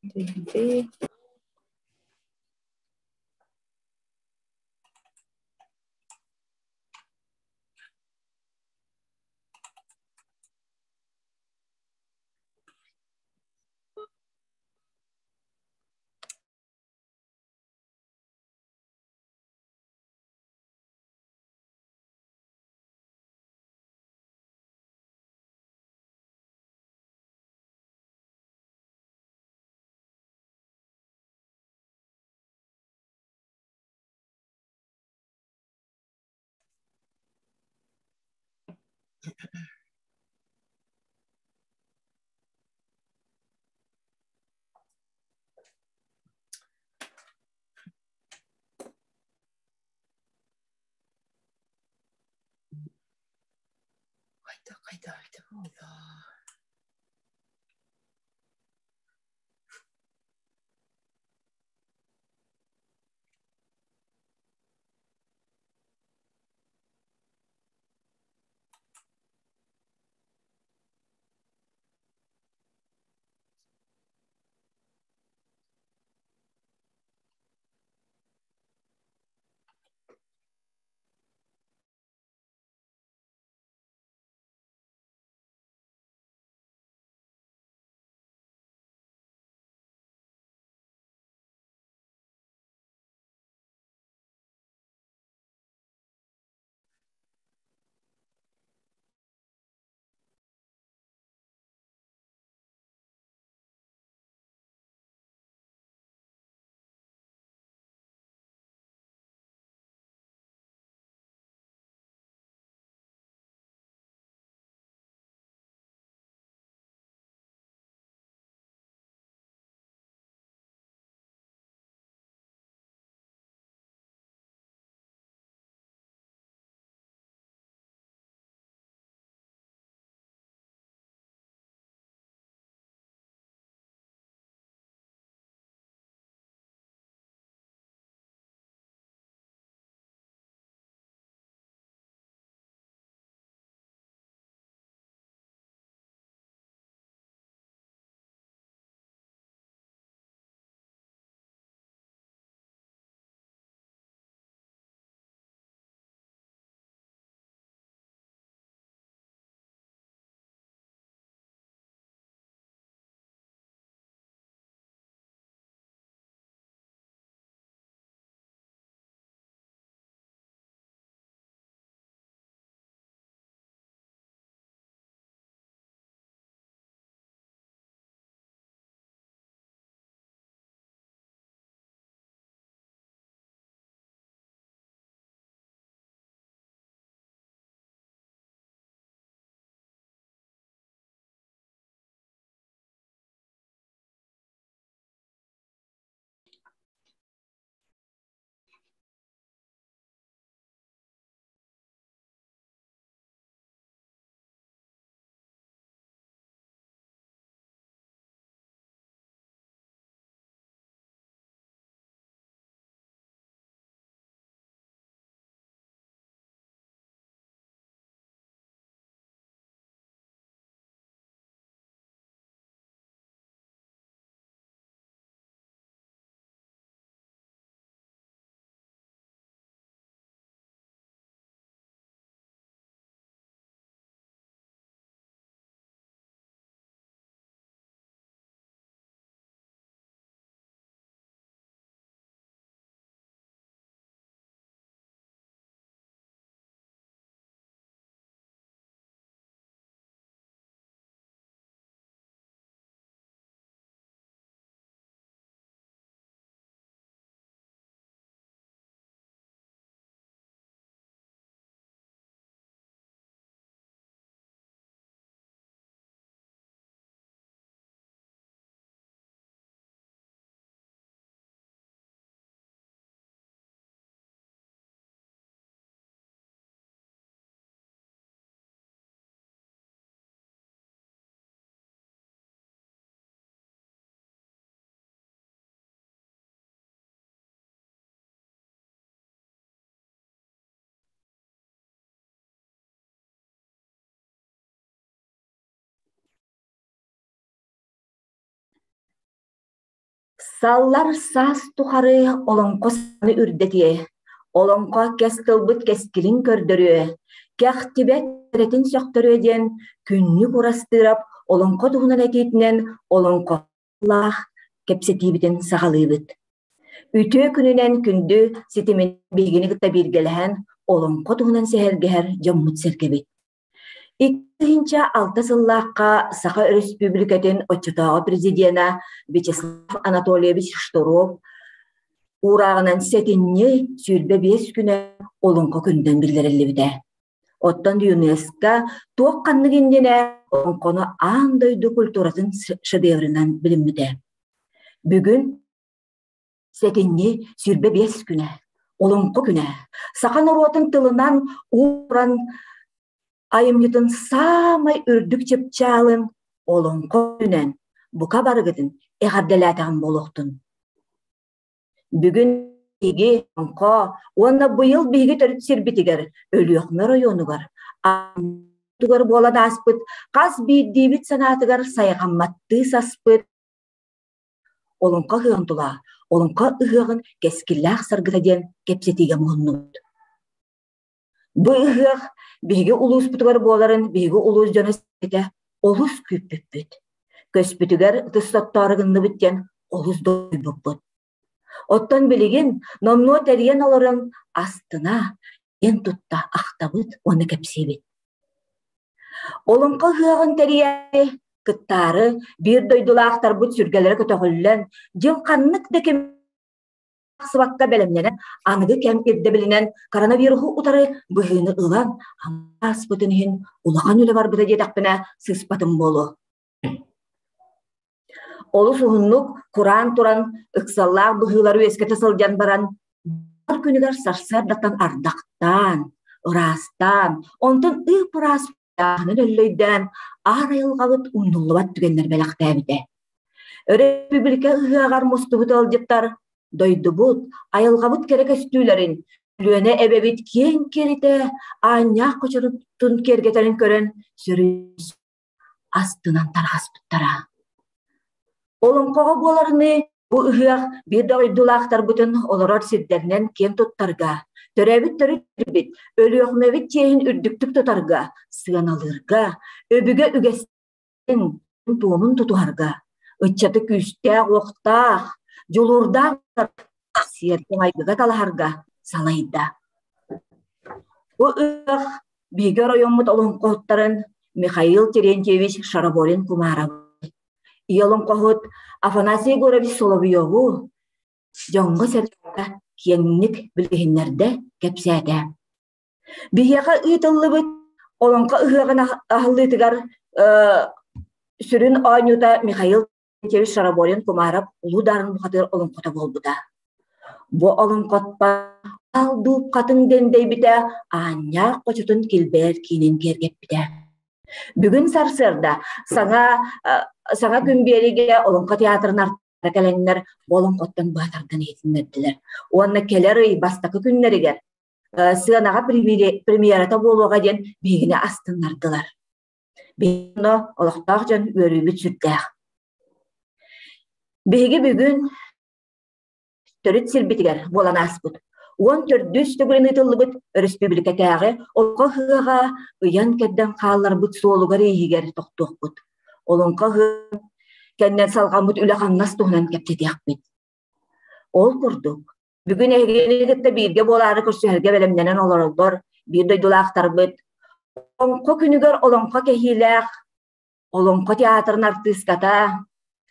Ити Хайдах хайдах эбитэ буолла? Саллар саас тухары олоҥхо саҥаны үрдэтиэ, олоҥхо кэс тылбыт кэскилин көрдөрүө, кэхтибэт кэрэтин сөхтөрүө диэн Күннүк Урастыырап олоҥхо туһунан этиитинэн олоҥхолоох кэпсэтиибитин саҕалыыбыт. Үтүө күнүнэн күндү ситимин биһигини кытта бииргэлэһэн олоҥхо туһунан сэһэргэһэр дьоммут-сэргэбит. 2006 сыллаахха Саха Өрөспүүбүлүкэтин оччотооҕу президенэ Вячеслав Анатольевич Штыров уурааҕынан сэтинньи 25 күнэ Олоҥхо күнүнэн биллэриллибитэ. Оттон ЮНЕСКО туох ханнык иннинэ олоҥхону аан дойду культуратын шедевринэн билиммитэ. Бүгүн Сэтинньи 25 күнэ, Олоҥхо күнэ, саха норуотун тылынан ууран айымньытын саамай үрдүк чыпчаалын Олоҥхо күнүнэн бука барыгытын эҕэрдэлээтэҕим буолуохтун. Бүгүн биһиги Олоҥхо уонна быйыл биһиги төрүт сирбитигэр Өлүөхүмэ оройуонугар тугар буолан ааспыт хас биирдиибит санаатыгар сайҕамматтыы саспыт Олоҥхо ыһыаҕын тула Олоҥхо ыһыаҕын кэскиллээх саргыта диэн кэпсэтиигэ муһуннубут. Бу ыһыах биһиги улууспутугар буоларын биһиги улуус дьоно-сэргэтэ олус күүппүппүт. Көспүтүгэр ытыс соттоору гынныбыт диэн олус долгуйбуппут. Оттон билигин номнуо тэрийэн олорон астына, киэн тутта ахтабыт уонна кэпсиибит. Олоҥхо ыһыаҕын тэрийээри, кыттаары биир дойдулаахтарбыт сүргэлэрэ көтөҕүллэн, дьыл ханнык да кэм тахсыбакка бэлэмнэнэн, аныгы кэм ирдэбилинэн коронавируһу утары быһыыны ылан, ааспытын иһин улахан үлэ барбыта диэтэхпинэ сыыспатым буолуо. Олус уһуннук кураан туран, ыксаллаах быһыылары үөскэтэ сылдьан баран, күнүгэр сарсыардаттан ардахтаан, ыраастаан, онтон ып-ыраас ыйааһынын өллөйдөөн, аар айылҕабыт умнуллубат түгэннэр бэлэхтээбитэ. Өрөспүүбүлүкэ ыһыаҕар мустубут ыалдьыттар дойдубут, айылҕабыт кэрэ көстүүлэрин, Өлүөнэ эбэбит киэҥ киэлитэ аанньаах хочотун киэргэтэрин көрөн сөрү астынан тарҕаспыттара. Олоҥхоҕо буоларыныы бу ыһыах биир дойдулаахтарбытын олорор сирдэринэн киэн туттарга, төрөөбүт төрүт сирбит, Өлүөхүмэбит чиэһин үрдүктүк тутарга, сыаналыырга, өбүгэ үгэстэрин туомун тутуһарга, ыччаты күүстээх-уохтаах, дьулуурдаах сиэргэ-майгыга талаһарга салайда. Бу ыһыах Биһиги оройуоммут олоҥхоһуттарын Михаил Терентьевич Шараборин-Кумаров, ийэ олоҥхоһут Афанасий Егорович Соловьеву дьоҥҥо-сэргэҕэ киэҥник билиһиннэрдэ, кэпсээтэ. Биһиэхэ ыытыллыбыт Олоҥхо ыһыаҕын аһыллыытыгар сүрүн оонньуута Михаил Терентьевич Шараборин-Кумаров Улуу Даарын бухатыыр олоҥхото буолбута. Бу олоҥхоттон аал дууп хатыҥ дэндэйбитэ аанньаах хочотун килбэйэр киинин киэргэппитэ. Бүгүн сарсыарда саҥа саҥа күн биэриигэ Олоҥхо театрын артыыстара кэлэннэр бу олоҥхоттон баатардан иһитиннэрдилэр. Уонна кэлэр ый бастакы күннэригэр сыанаҕа премьерата буолуоҕа диэн биһигини астыннардылар. Биһиги олохтоох дьон үөрүүбүт сүрдээх. Биһиги бүгүн төрүт сирбитигэр буолан ааспыт 14-үс төгүлүн ыытыллыбыт өрөспүүбүлүкэтээҕи Олоҥхо ыһыаҕа ыйан-кэрдэн хаалларбыт суолугар-ииһигэр тохтуохпут. Олоҥхо ыһыаҕын кэннэ салҕаммыт үлэ-хамнас туһунан кэпсэтиэхпит. Ол курдук, бүгүн эһигини кытта бииргэ буолаары көрсүһэргэ бэлэмнэнэн олороллор биир дойдулаахтарбыт. Олоҥхо күнүгэр олоҥхо кэһиилээх Олоҥхо театрын артыыската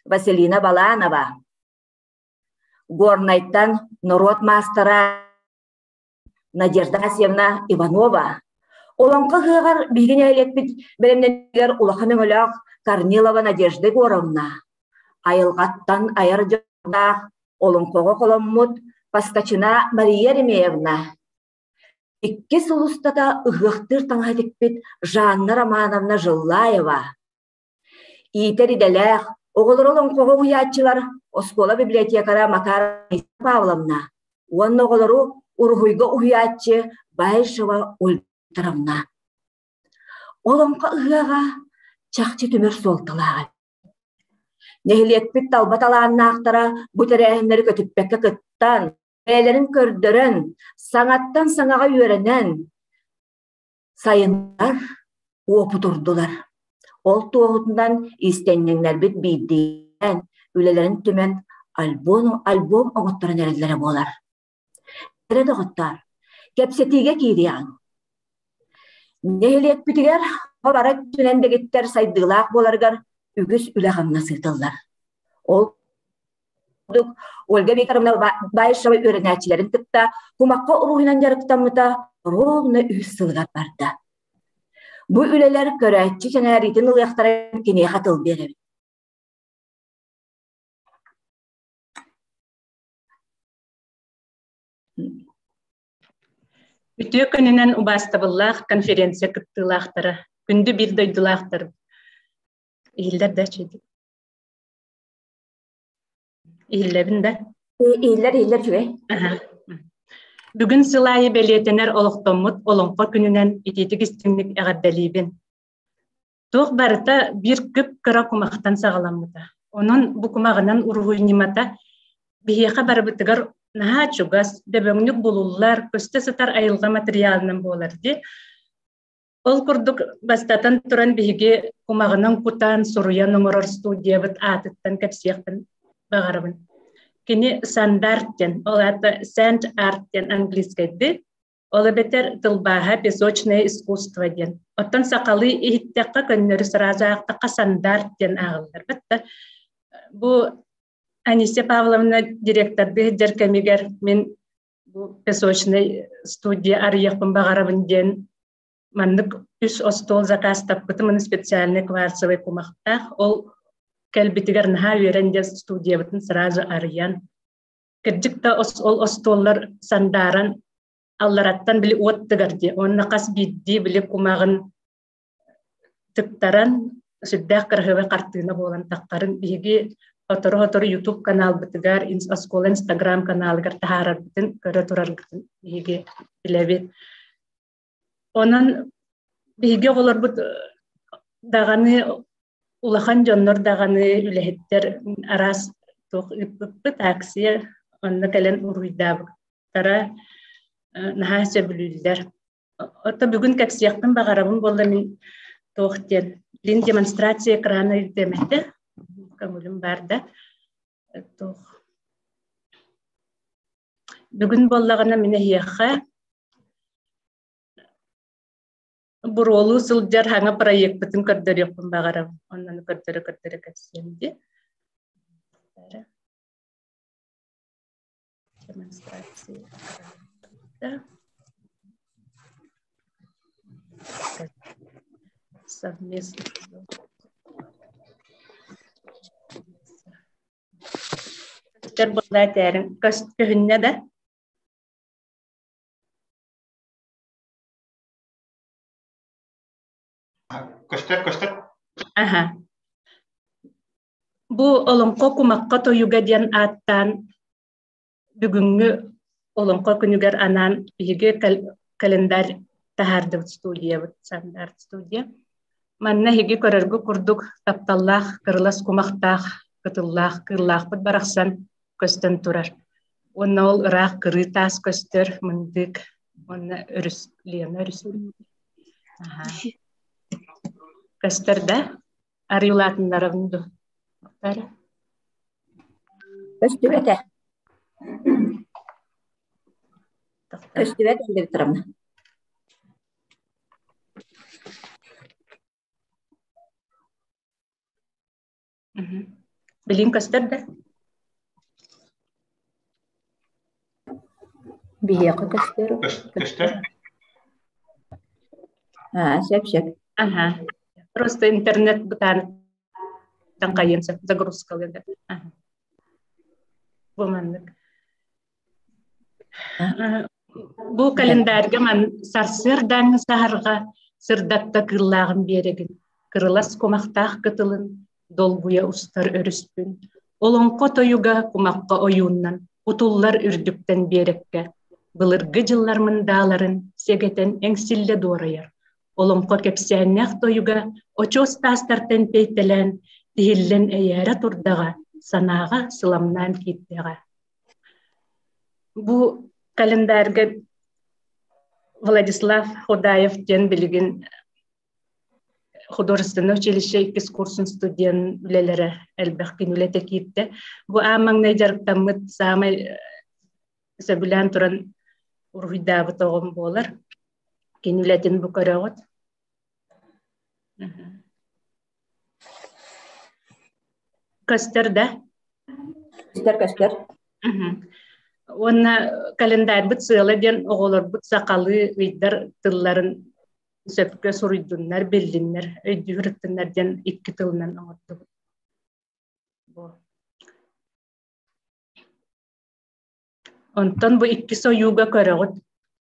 Василина Баланова, Горнайтан норуот маастара Надежда Афанасьевна Иванова, Олоҥхо ыһыаҕар биһиги нэһилиэкпит бэлэмнэнигэр улахан өҥөлөөх Корнилова Надежда Егоровна, айылҕаттан айар дьонноох олоҥхоҕо холоммут Поскачина Мария Еремеевна, икки сыл устата ыһыахтыыр таҥаһа тикпит Жанна Романовна Желлаева, Иитэр идэлээх, оҕолору олоҥхоҕо уһуйааччылар оскуола библиотекара Макар Павловна уонна оҕолору уруһуйга уһуйааччы Баишева Ольга Викторовна. Олоҥхо ыһыаҕа чахчы түмэр суолталаах. Нэһилиэкпит талба талааннаахтара бу тэрээһиннэри көтүппэккэ кыттан, бэйэлэрин көрдөрөн, саҥаттан саҥаҕа үөрэнэн, сайыннар уопутурдулар. Ол туоһутунан иистэнньэҥнэрбит биирдиилээн үлэлэрин түмэн альбом, альбом оҥотторон эрэллэрэ буолар. Эрэ доҕоттоор, кэпсэтиигэ киириэҕиҥ. Нэһилиэкпитигэр бара өттүнэн дэгиттэр сайдыылаах буоларыгар үгүс үлэ-хамнас ыытыллар. Ол курдук Ольга Викторовна Баишева үөрэнээччилэрин кытта кумахха уруһуйунан дьарыктаммыта ровно үс сылыгар барда. Бу үлэлэр көрөөччү сэҥээриитин ылыахтара киниэхэ тыл биэрэбит. Үтүө күнүнэн убаастабыллаах конференция кыттыылаахтара, күндү биир дойдулаахтар иһиллэр да үчүгэй. Иһиллэбин да? Иһиллэр, иһиллэр үчүгэй. Бүгүн сыл аайы бэлиэтэнэр олохтоммут Олоҥхо күнүнэн итиитик истиҥник эҕэрдэлиибин. Туох барыта биир кып-кыра кумахтан саҕаламмыта. Онон бу кумаҕынан уруһуй ньымата биһиэхэ барыбытыгар наһаа чугас, дөбөҥнүк булуллар, көстө сытар айылҕа матырыйаалынан буолар дии. Ол курдук бастатан туран биһиги кумаҕынан кутан, суруйан оҥорор студиябыт аатыттан кэпсиэхпин баҕарабын. Кини Сандарт диэн, ол аата Sand Art диэн английскайдыы Ол эбэтэр тылбааһа песочное искусство диэн. Оттон сахалыы иһиттэххэ көннөрү сразу аахтахха сандарт диэн ааҕыллар. Батта бу Анисия Павловна директордыы сылдьар кэмигэр мин бу песочнай студия арыйыахпын баҕарабын диэн маннык үс остуол заказтаппытым аны специальный кварцевый кумахтаах. Ол кэлбитигэр наһаа үөрэн диэн студиябытын сразу арыйан Кырдьык да ол остуоллар сандааран аллараттан били уот тыгар дии уонна хас биирдии били кумаҕын тыктаран сүрдээх кыраһыабай хартыына буолан таххарын биһиги сотору-сотору YouTube каналбытыгар, оскуола Instagram каналыгар таһаарарбытын көрө тураргытын биһиги билэбит. Онон биһиги оҕолорбут даҕаны улахан дьоннор даҕаны үлэһиттэр араас туох ыыппыппыт акция онно кэлэн уруйдаабыттара наһаа сөбүлүүллэр. Ото бүгүн кэпсиэхпин баҕарабын буолла мин туох диэн лин демонстрация экрана ирдэмэтэ көҥүлүм баар да туох бүгүн буоллаҕына мин эһиэхэ буруолуу сылдьар саҥа проекпытын көрдөрүөхпүн баҕарабын. Онно көрдөрө-көрдөрө кэпсиэм дии. Демонстрация. Совместно. Көстөр буолла этээрин. Көһүннэ да? Көстөр, көстөр. Аха. Бу Олоҥхо кумахха тойуга диэн ааттаан бүгүҥҥү Олоҥхо күнүгэр анаан биһиги календарь таһаардыбыт студиябыт, стандарт студия. Манна эһиги көрөргө курдук тапталлаах кырылас кумахтаах, кытыллаах кыыллаахпыт барахсан көстөн турар. Уонна ол ыраах кырыы таас көстөр, мындык уонна өрүс, Лена өрүс. Аха. Көстөр да? Арыылаатыннарабын ду? Көстүбэтэ. Көстүбэт Викторовна. Билин көстөр да? Биһиэхэ көстөр. Көстөр. Аа, сөп, сөп. Ага. Просто интернет бытаан хайын сөп загрузкалыыр. Ага. Бу маннык. Бу календарьга ман сарсыардааҥҥы саһарҕа сырдатта кыыллааҕын биэрэгин, кырылас кумахтаах кытылын, долгуйа устар өрүспүн, олоҥхо тойуга кумахха ойууннан, утуллар үрдүктэн биэрэккэ, былыргы дьыллар мындааларын сэгэтэн эҥсиллэ дуорайар, олоҥхо кэпсээннээх тойуга очуос таастартан тэйтэлээн, Тиһиллэн эйээрэ турдаҕа, санааҕа сыламнаан киирдэҕэ. Бу календарьга Владислав Худаев диэн билигин художественное училище иккис курсун студент үлэлэрэ элбэх күн үлэтэ киирдэ. Бу аан маҥнай дьарыктаммыт саамай сөбүлээн туран уруһуйдаабыт оҕом буолар. Кини үлэтин бу көрөҕүт. Көстөр да? Көстөр, көстөр. Уонна календарьбыт сыала диэн оҕолорбут сахалыы ыйдар тылларын сөпкө суруйдуннар, биллиннэр, өйдүүр ыттыннар диэн икки тылынан оҥордубут. Онтон бу иккис ойууга көрөҕүт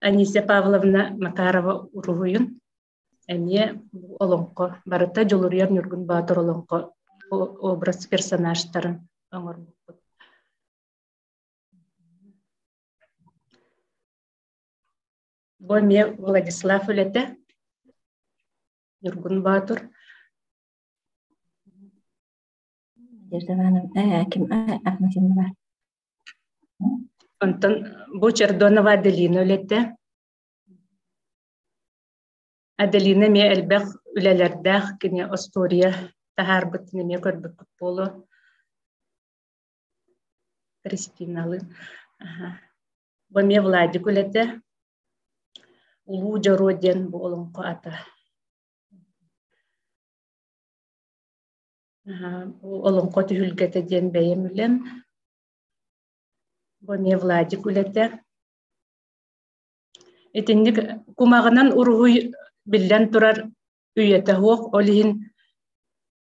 Анисия Павловна Макарова уруһуйун. Эмиэ бу олоҥхо барыта Дьулуруйар Ньургун Боотур олоҥхо образ персонажтарын оҥорбуппут. Бу эмиэ Владислав үлэтэ Ньургун Боотур. Надежда Ивановна, ким Афанасьевна Онтон бу Чердонова Аделина үлэтэ. Аделина эмиэ элбэх үлэлэрдээх, кини остуоруйа таһаарбытын эмиэ көрбүппүт буолуо. Кристиналыын. Бу эмиэ Владик үлэтэ. Улуу Дьоруо диэн бу олоҥхо ата. Бу олоҥхо түһүлгэтэ диэн бэйэм үлэм. Бу эмиэ Владик үлэтэ. Итинник кумаҕынан уруһуй биллэн турар үйэтэ суох, ол иһин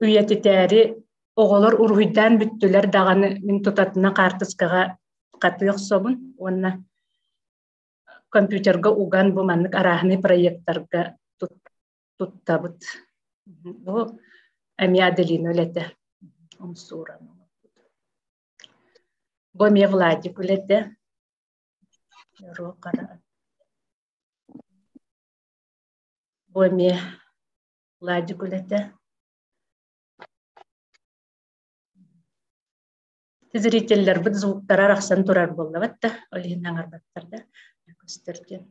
үйэтитээри оҕолор уруһуйдаан бүттүлэр даҕаны мин тутатына хаартыскаҕа хатыы охсобун уонна компьютерга уган бу маннык арааһынай проектарга туттабыт. Бу эмиэ Аделина үлэтэ. Умсууран. Бу эмиэ Владик үлэтэ. Бу эмиэ Владик үлэтэ. Зрителлэрбит звуктара арахсан турар буоллабат да, ол иһин аҥарбаттар да көстөр диэн.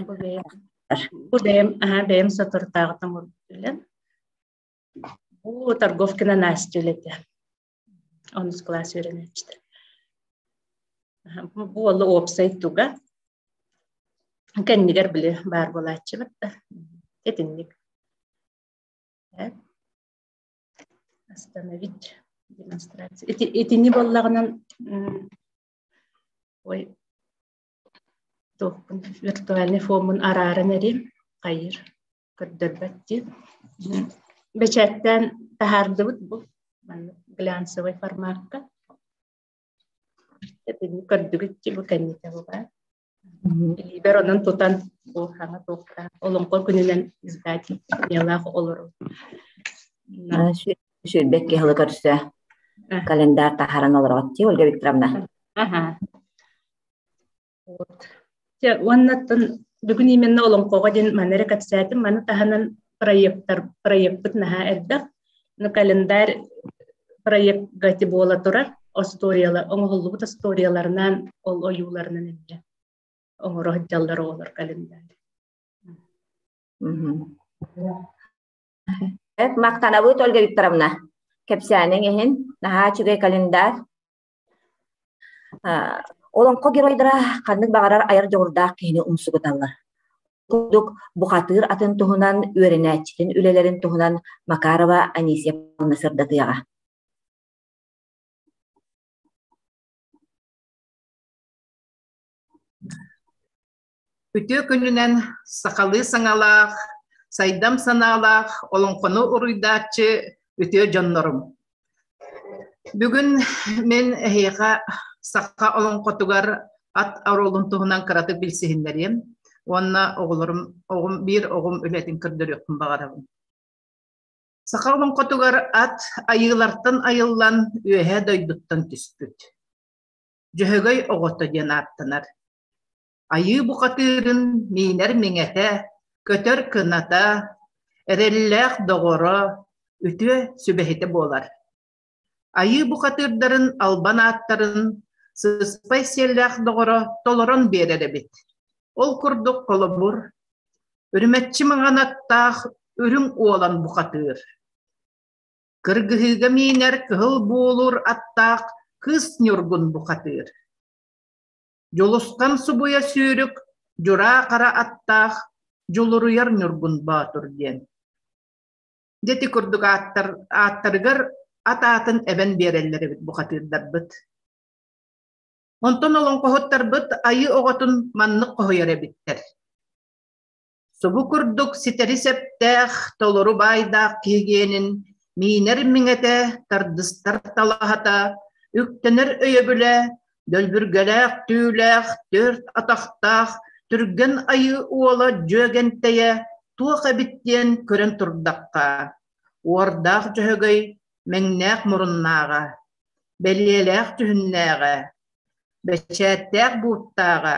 Бу бэйэм бу бэйэм бэйэм соторутааҕытан үлэм. Бу Торговкина Настя үлэтэ. Онус кылаас үөрэнээччитэ. Бу уолу уопсай туга. Кэннигэр били баар буолааччыбыт да. Итинник. Остановить демонстрацию. Итини буоллаҕынан ой туохпун виртуальный фоммун арааран эрим хайыр көрдөрбөт дии. Бэчээттээн таһаардыбыт бу маннык глянцевый формакка. Этини көрдүгүт дии бу кэннитэ бу баар. Илиибэр онон тутан бу хаҥа туохтаах олоҥхо күнүнэн издатель мелах олору. Сүүрбэт киһи көрсө календарь таһааран олороҕут дии Ольга Викторовна. Аха. Вот. Дьэ, уоннаттан бүгүн именно олоҥхоҕо диэн маны эрэ кэпсээтим. Маны таһынан проектар, проекпыт наһаа элбэх. Ну, календарь проект гати буола турар. Осториялар, оҥоһуллубут историяларынан, ол ойууларынан эмиэ оҥоро сылдьаллар оҕолор календарь. Махтанабыт Ольга Викторовна. Кэпсээниҥ иһин наһаа үчүгэй календарь. Олоҥхо геройдара ханнык баҕарар айар дьоҕурдаах киһини умсугуталлар. Курдук бухатыыр атын туһунан, үөрэнээччитин үлэлэрин туһунан Макарова Анисия Павловна сырдатыаҕа. Үтүө күнүнэн сахалыы саҥалаах, сайдам санаалаах олоҥхону уруйдааччы үтүө дьоннорум. Бүгүн мин эһиэхэ саха олоҥхотугар ат оруолун туһунан кыратык билсиһиннэриэм уонна оҕолорум оҕум биир оҕум үлэтин көрдөрүөхпүн баҕарабын. Саха олоҥхотугар ат айыылартан айыллан үөһээ дойдуттан түспүт. Дьөһөгөй оҕото диэн ааттанар. Айыы бухатыырын миинэр миҥэтэ, көтөр кыната, эрэллээх доҕоро, үтүө сүбэһитэ буолар. Айыы бухатыырдарын албан ааттарын сыспай сиэллээх доҕоро толорон биэрэр эбит. Ол курдук холобур, үрүмэччи маҥан аттаах үрүҥ уолан бухатыыр. Кыргыһыыга миинэр кыһыл буолуур аттаах кыыс Ньургун бухатыыр. Дьулусхан субуйа сүүрүк дьураа хара аттаах Дьулуруйар Ньургун Боотур диэн. Дьэ ити курдук ааттар, ааттарыгар ат аатын эбэн биэрэллэр эбит бухатыырдарбыт. Онтон олоҥхоһуттарбыт айыы оҕотун маннык хоһуйар эбиттэр. Субу курдук ситэри сөптөөх, толору баайдаах киһи гиэнин миинэр миҥэтэ, тардыстар талаһата, үктэнэр өйөбүлэ, дөлбүргэлээх түүлээх, түөрт атахтаах, түргэн айыы уола Дьүөгэнтэйэ туох эбит диэн көрөн турдахха, уордаах Дьөһөгөй мэҥнээх муруннааҕа, бэлиэлээх дьүһүннээҕэ, бэчээттээх бууттааҕа,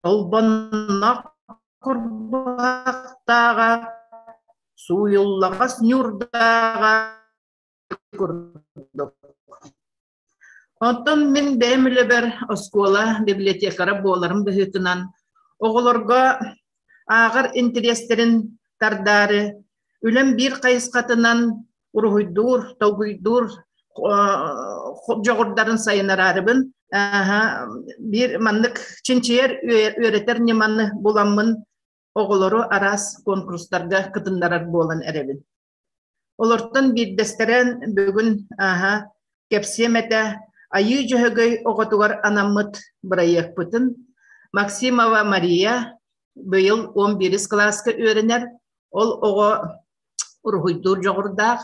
Толбонноох курбуһахтааҕа, сууйуллаҕас ньуурдааҕа курдук. Онтон мин бэйэм үлэбэр оскуола библиотекара буоларым быһыытынан оҕолорго ааҕар интэриэстэрин тардаары үлэм биир хайысхатынан уруһуйдуур, толкуйдуур дьоҕурдарын сайынараарыбын биир маннык чинчийэр үөрэтэр ньыманы буламмын оҕолору араас конкурстарга кытыннарар буолан эрэбин. Олортон биирдэстэрин бүгүн кэпсиэм этэ Айыы Дьөһөгөй оҕотугар анаммыт бырайыакпытын Максимова Мария быйыл 11 кылааска үөрэнэр, ол оҕо уруһуйдуур дьоҕурдаах.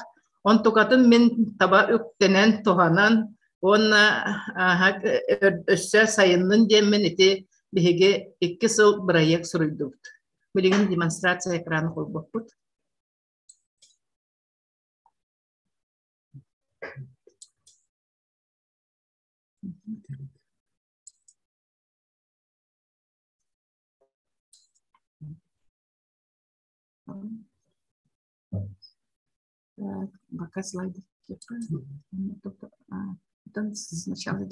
Онтукатын мин таба үктэнэн, туһанан уонна өссө сайыннын диэммин ити биһиги икки сыл бырайыак суруйдубут. Билигин демонстрация экраны холбоппут. Так, пока слайды. Сначала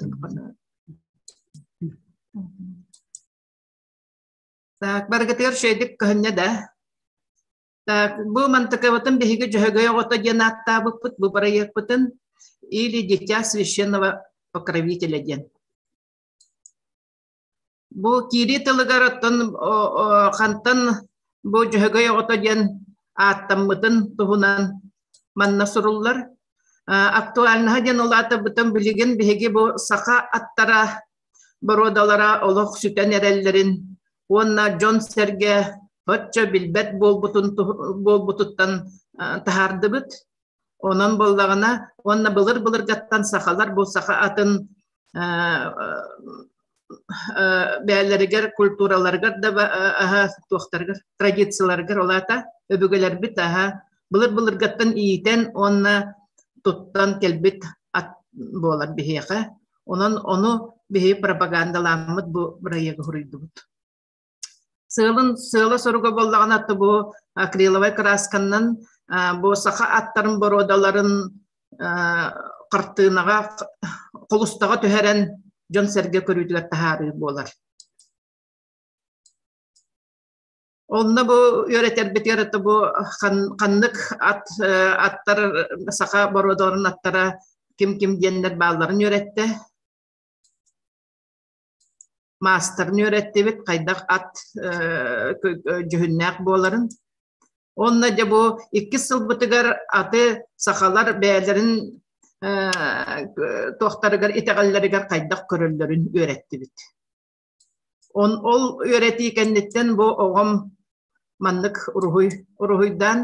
Так, барыгытыгар үчүгэйдик көһүннэ да? Так, бу мантыкабытын биһиги Дьөһөгөй оҕото диэн ааттаабыппыт, бу бырайыакпытын или Дитя священного покровителя диэн. Бу киирии тылыгар оттон хантан бу Дьөһөгөй оҕото диэн ааттаммытын туһунан манна суруллар. Актуальноһа диэн улаатабытын билигин биһиги бу саха аттара боруодалара олох сүтэн эрэллэрин уонна дьон-сэргэ соччо билбэт буолбутун буолбутуттан таһаардыбыт. Онон буоллаҕына уонна былыр-былыргаттан сахалар бу саха атын бэйэлэригэр культураларыгар да аһа туохтарыгар традицияларыгар ол аата өбүгэлэрбит аһа былыр-былыргаттан иитэн уонна туттан кэлбит ат буолар биһиэхэ. Онон ону биһиги пропагандалааммыт бу бырайыагы суруйдубут. Сыалын сыала-соруга буоллаҕына бу акриловай кыраасканнан бу саха аттарын боруодаларын хартыынаҕа холустаҕа түһэрэн дьон-сэргэ көрүүтүгэр таһаарыы буолар. Онно бу үөрэтэрбитигэр бу ханнык ат аттар саха боруодаларын аттара ким-ким диэннэр баалларын үөрэттэ. Маастарын үөрэттибит, хайдах ат дьүһүннээх буоларын. Онно дьэ бу иккис сылбытыгар аты сахалар бэйэлэрин туохтарыгар итэҕэллэригэр хайдах көрөллөрүн үөрэттибит. Он ол үөрэтии кэнниттэн бу оҕом маннык уруһуй уруһуйдаан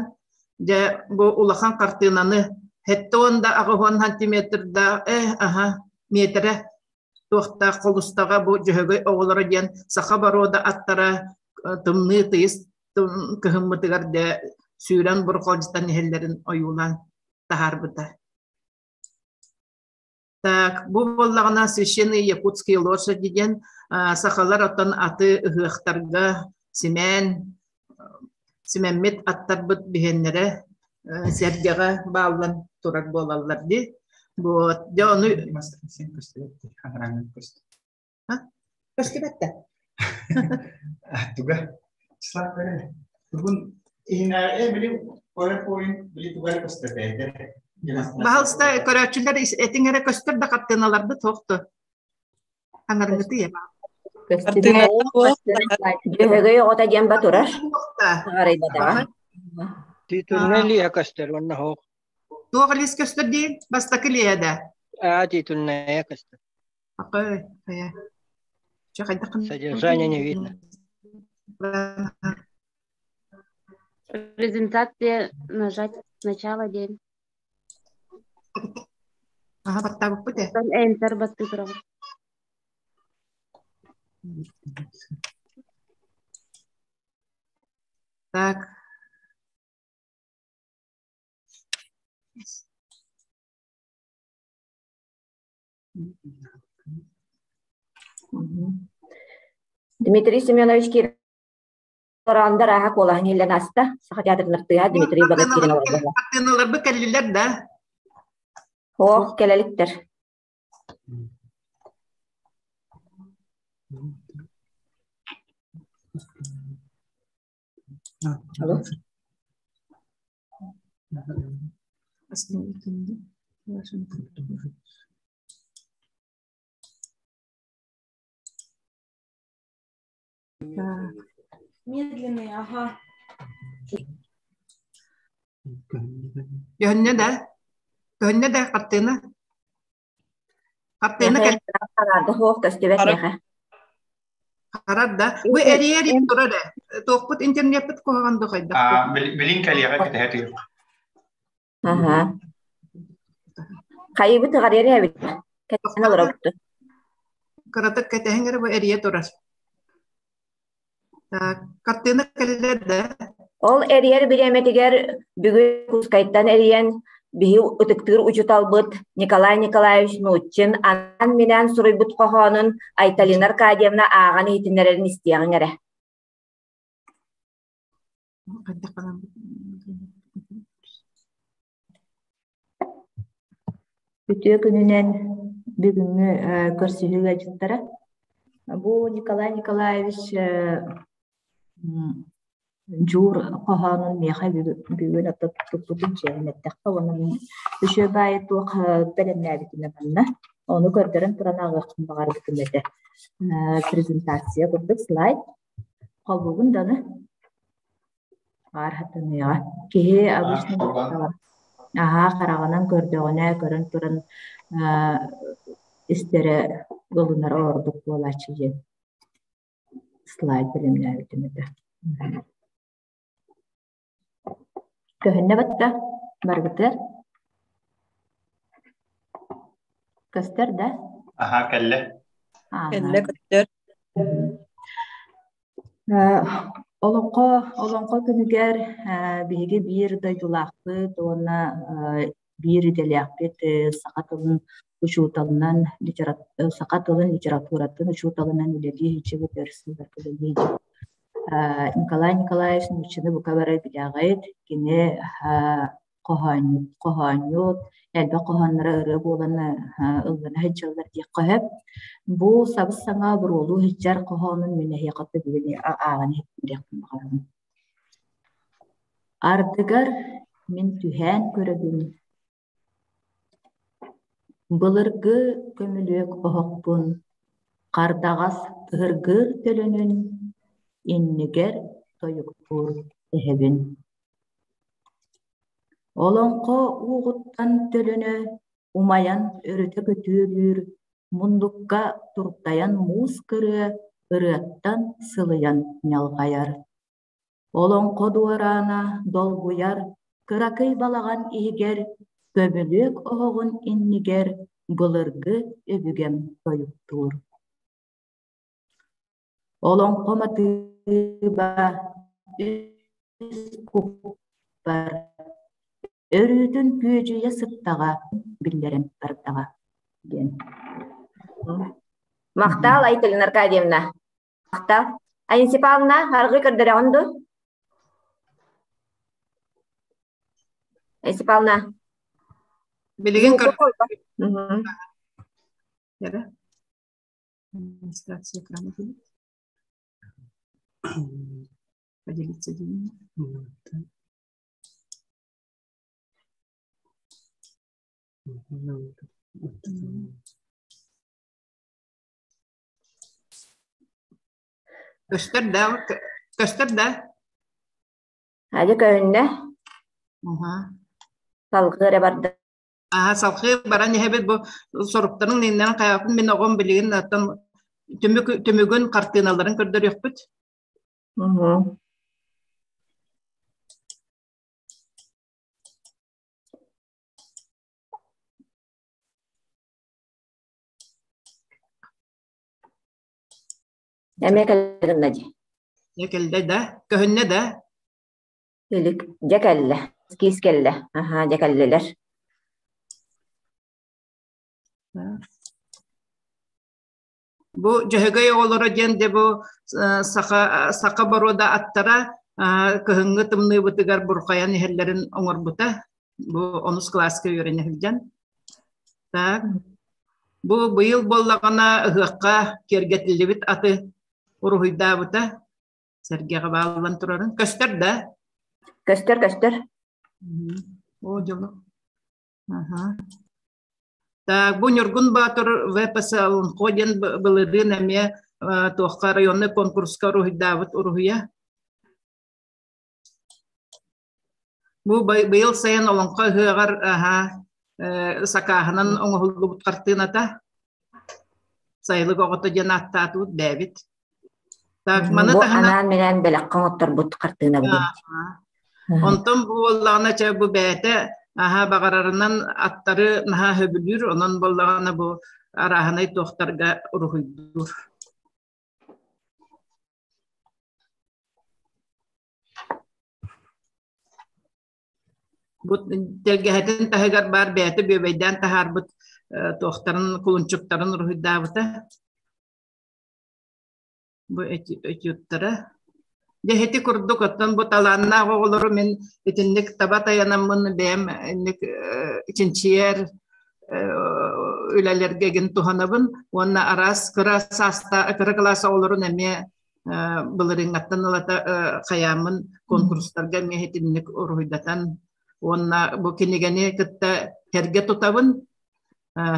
дьэ бу улахан хартыынаны 70 да 80 сантиметрдаах э аһа миэтэрэ туохтаах холустаҕа бу Дьөһөгөй оҕолоро диэн саха боруода аттара тымныы тыйыс кыһыммытыгар дьэ сүүрэн бурҕалдьытан иһэллэрин ойуулаан таһаарбыта. Так, бу буоллаҕына священные якутские лошади диэн сахалар оттон аты ыһыахтарга симээн симэммит аттарбыт биһиэннэрэ. сэргэҕэ бааллан турар буолаллар дии. Вот, дьэ ону көстүбэт да. Туга? Числав Бүгүн иһинээҕи били PowerPoint били тугар көстөр Баһалыста көрөөччүлэр этиҥ эрэ көстөр да хаттыналарбыт суохту. Аҥарыгыты Дьөһөгөй оҕото диэн ба турар. Аҕарайбатаҕа. Титульнай лиһэ көстөр уонна хоох. Туох лиис көстөр диин? Бастакы лиһэ да. Аа, титульная көстөр. Акай, хайа. Чэ, хайдах Содержание не видно. Презентация нажать начало день. Аха, баттаабыппыт ээ. Enter баттыы турабыт. Так. Дмитрий Семенович киирэн Орондар ааһа куолаһын иһиллэн ааста. Саха театрын артыыһа Дмитрий Богатырин олордо. Хартыыналарбыт кэллилэр да? Ох, кэлэликтэр. Алло. Медленный, ага. Көһүннэ да? Көһүннэ да хартыына? Хартыына кэл Хараарда суох көстүбэт миэхэ. Харар да. Бу эрийэр турар ээ. Туохпут интернеппит куһаҕан да хайдах. Билин кэлиэҕэ кэтэһэ түһүөх. Аха. Хайыбыт ыҕарыар эбит. Кэтэһэн олоробут. Кыратык кэтэһэн эрэ бу эрийэ турар. Так, хартыына кэллэ да? Ол эрийэр бириэмэтигэр бүгүн Кускайтан эрийэн биһи ытыктыыр учууталбыт Николай Николаевич Нутчин анаан-минээн суруйбут хоһоонун Айталина Аркадьевна ааҕан иһитиннэрэрин истиэҕиҥ эрэ. Үтүө күнүнэн бүгүҥҥү көрсүһүү ыалдьыттара. Бу Николай Николаевич Дьуур хоһоонун миэхэ бүгүн туппутун дьиэҕин эттэххэ уонна мин үчүгэй баайы туох бэлэмнээбитинэ манна ону көрдөрөн туран ааҕыахпын баҕарбытым этэ. Презентация курдук слайд. Холбугун даны. Баар хатаныаҕа. Киһи обычно аһаа хараҕынан көрдөҕүнэ, көрөн туран истэрэ ылынара ордук буолааччы диэн слайд бэлэмнээбитим этэ. Көһүннэ батта баргытыар. Көстөр да? Аһаа кэллэ. Кэллэ көстөр. Олоҥхо олоҥхо күнүгэр биһиги биир дойдулаахпыт уонна биир идэлээхпит саха тылын учууталынан саха тылын литературатын учууталынан үлэлии сылдьыбыт өр сылларга үлэлии Николай Николаевич нууччаны бука бары билэҕит. Кини хоһоонньут, элбэх хоһоонноро ырыа буолан ыллана сылдьаллар диэххэ сөп. Бу сабыс-саҥа буруолуу сылдьар хоһоонун мин эһиэхэ бүгүн ааҕан иһитиннэриэхпин баҕарабын. Ардыгар мин түһээн көрөбүн, былыргы көмүлүөк оһохпун, хардаҕас тыһыргыыр төлөнүн иннигэр тойуктуур эһэбин. Олоҥхо уоҕуттан төлөнө умайан өрүтэ көтүөлүүр, муннукка туртайан муус кырыа ырыаттан сылыйан ньалҕайар. Олоҥхо дуораана долгуйар кыракый балаҕан иһигэр көмүлүөк оһоҕун иннигэр былыргы өбүгэм тойуктуур. Олоҥхо матыыба үс куппар өрүүтүн күөдьүйэ сыттаҕа биллэрэн бардаҕа диэн. Махтаал Айталина Аркадьевна. Махтал. Айын Степановна, аргы көрдөрөҕүн дуу? Степановна. Билигин көр. Администрация экрана Поделиться деньгами. Көстөр да, көстөр да. Ады көһүннэ. Салгыы эрэ барда. Аха, салгыы баран иһэбит бу соруктарын ниннэрин хайаатын мин оҕом билигин оттон түмүк түмүгүн хартыыналарын көрдөрүөхпүт. Эмиэ кэллэ дии. Дьэ кэллэ да, көһүннэ да. Илик, дьэ кэллэ. Киис кэллэ. Аха, дьэ кэллилэр. Бу Дьөһөгөй оҕолоро диэн дьэ бу саха саха боруода аттара кыһыҥҥы тымныыбытыгар бурхайан иһэллэрин оҥорбута. Бу онус кылааска үөрэнэ сылдьан. Так. Бу быйыл буоллаҕына ыһыахха киэргэтиллибит аты уруһуйдаабыта. Сэргэҕэ бааллан турарын. Көстөр да? Көстөр, көстөр. О, дьоло. Аха. Так, бу Ньургун Баатыр ВПС Олоҥхо диэн былырыын эмиэ туохха районный конкурска уруһуйдаабыт уруһуйа. Бу быйыл сайын Олоҥхо ыһыаҕар аһа сакааһынан оҥоһуллубут хартыыната. Сайылык оҕото диэн ааттаатыбыт бэйэбит. Так, маны Бу таһынан анаан-минээн бэлэххэ оҥотторбут хартыынабыт эбит. Онтон бу буоллаҕына чэ бу бэйэтэ аһа баҕарарынан аттары наһаа сөбүлүүр, онон буоллаҕына бу арааһынай туохтарга уруһуйдуур. Бу тэлгэһэтин таһыгар баар бэйэтэ бүөбэйдээн таһаарбыт туохтарын кулунчуктарын уруһуйдаабыта. Бу этюдтара. Дьэ ити курдук оттон бу талааннаах оҕолору мин итинник таба тайанаммын бэйэм инник чинчийэр үлэлэргэ игин туһанабын уонна араас кыра сааста кыра кылаас оҕолорун эмиэ былырыыҥҥаттан ылата хайааммын конкурстарга эмиэ итинник уруһуйдатан уонна бу кинигэни кытта тэргэ тутабын.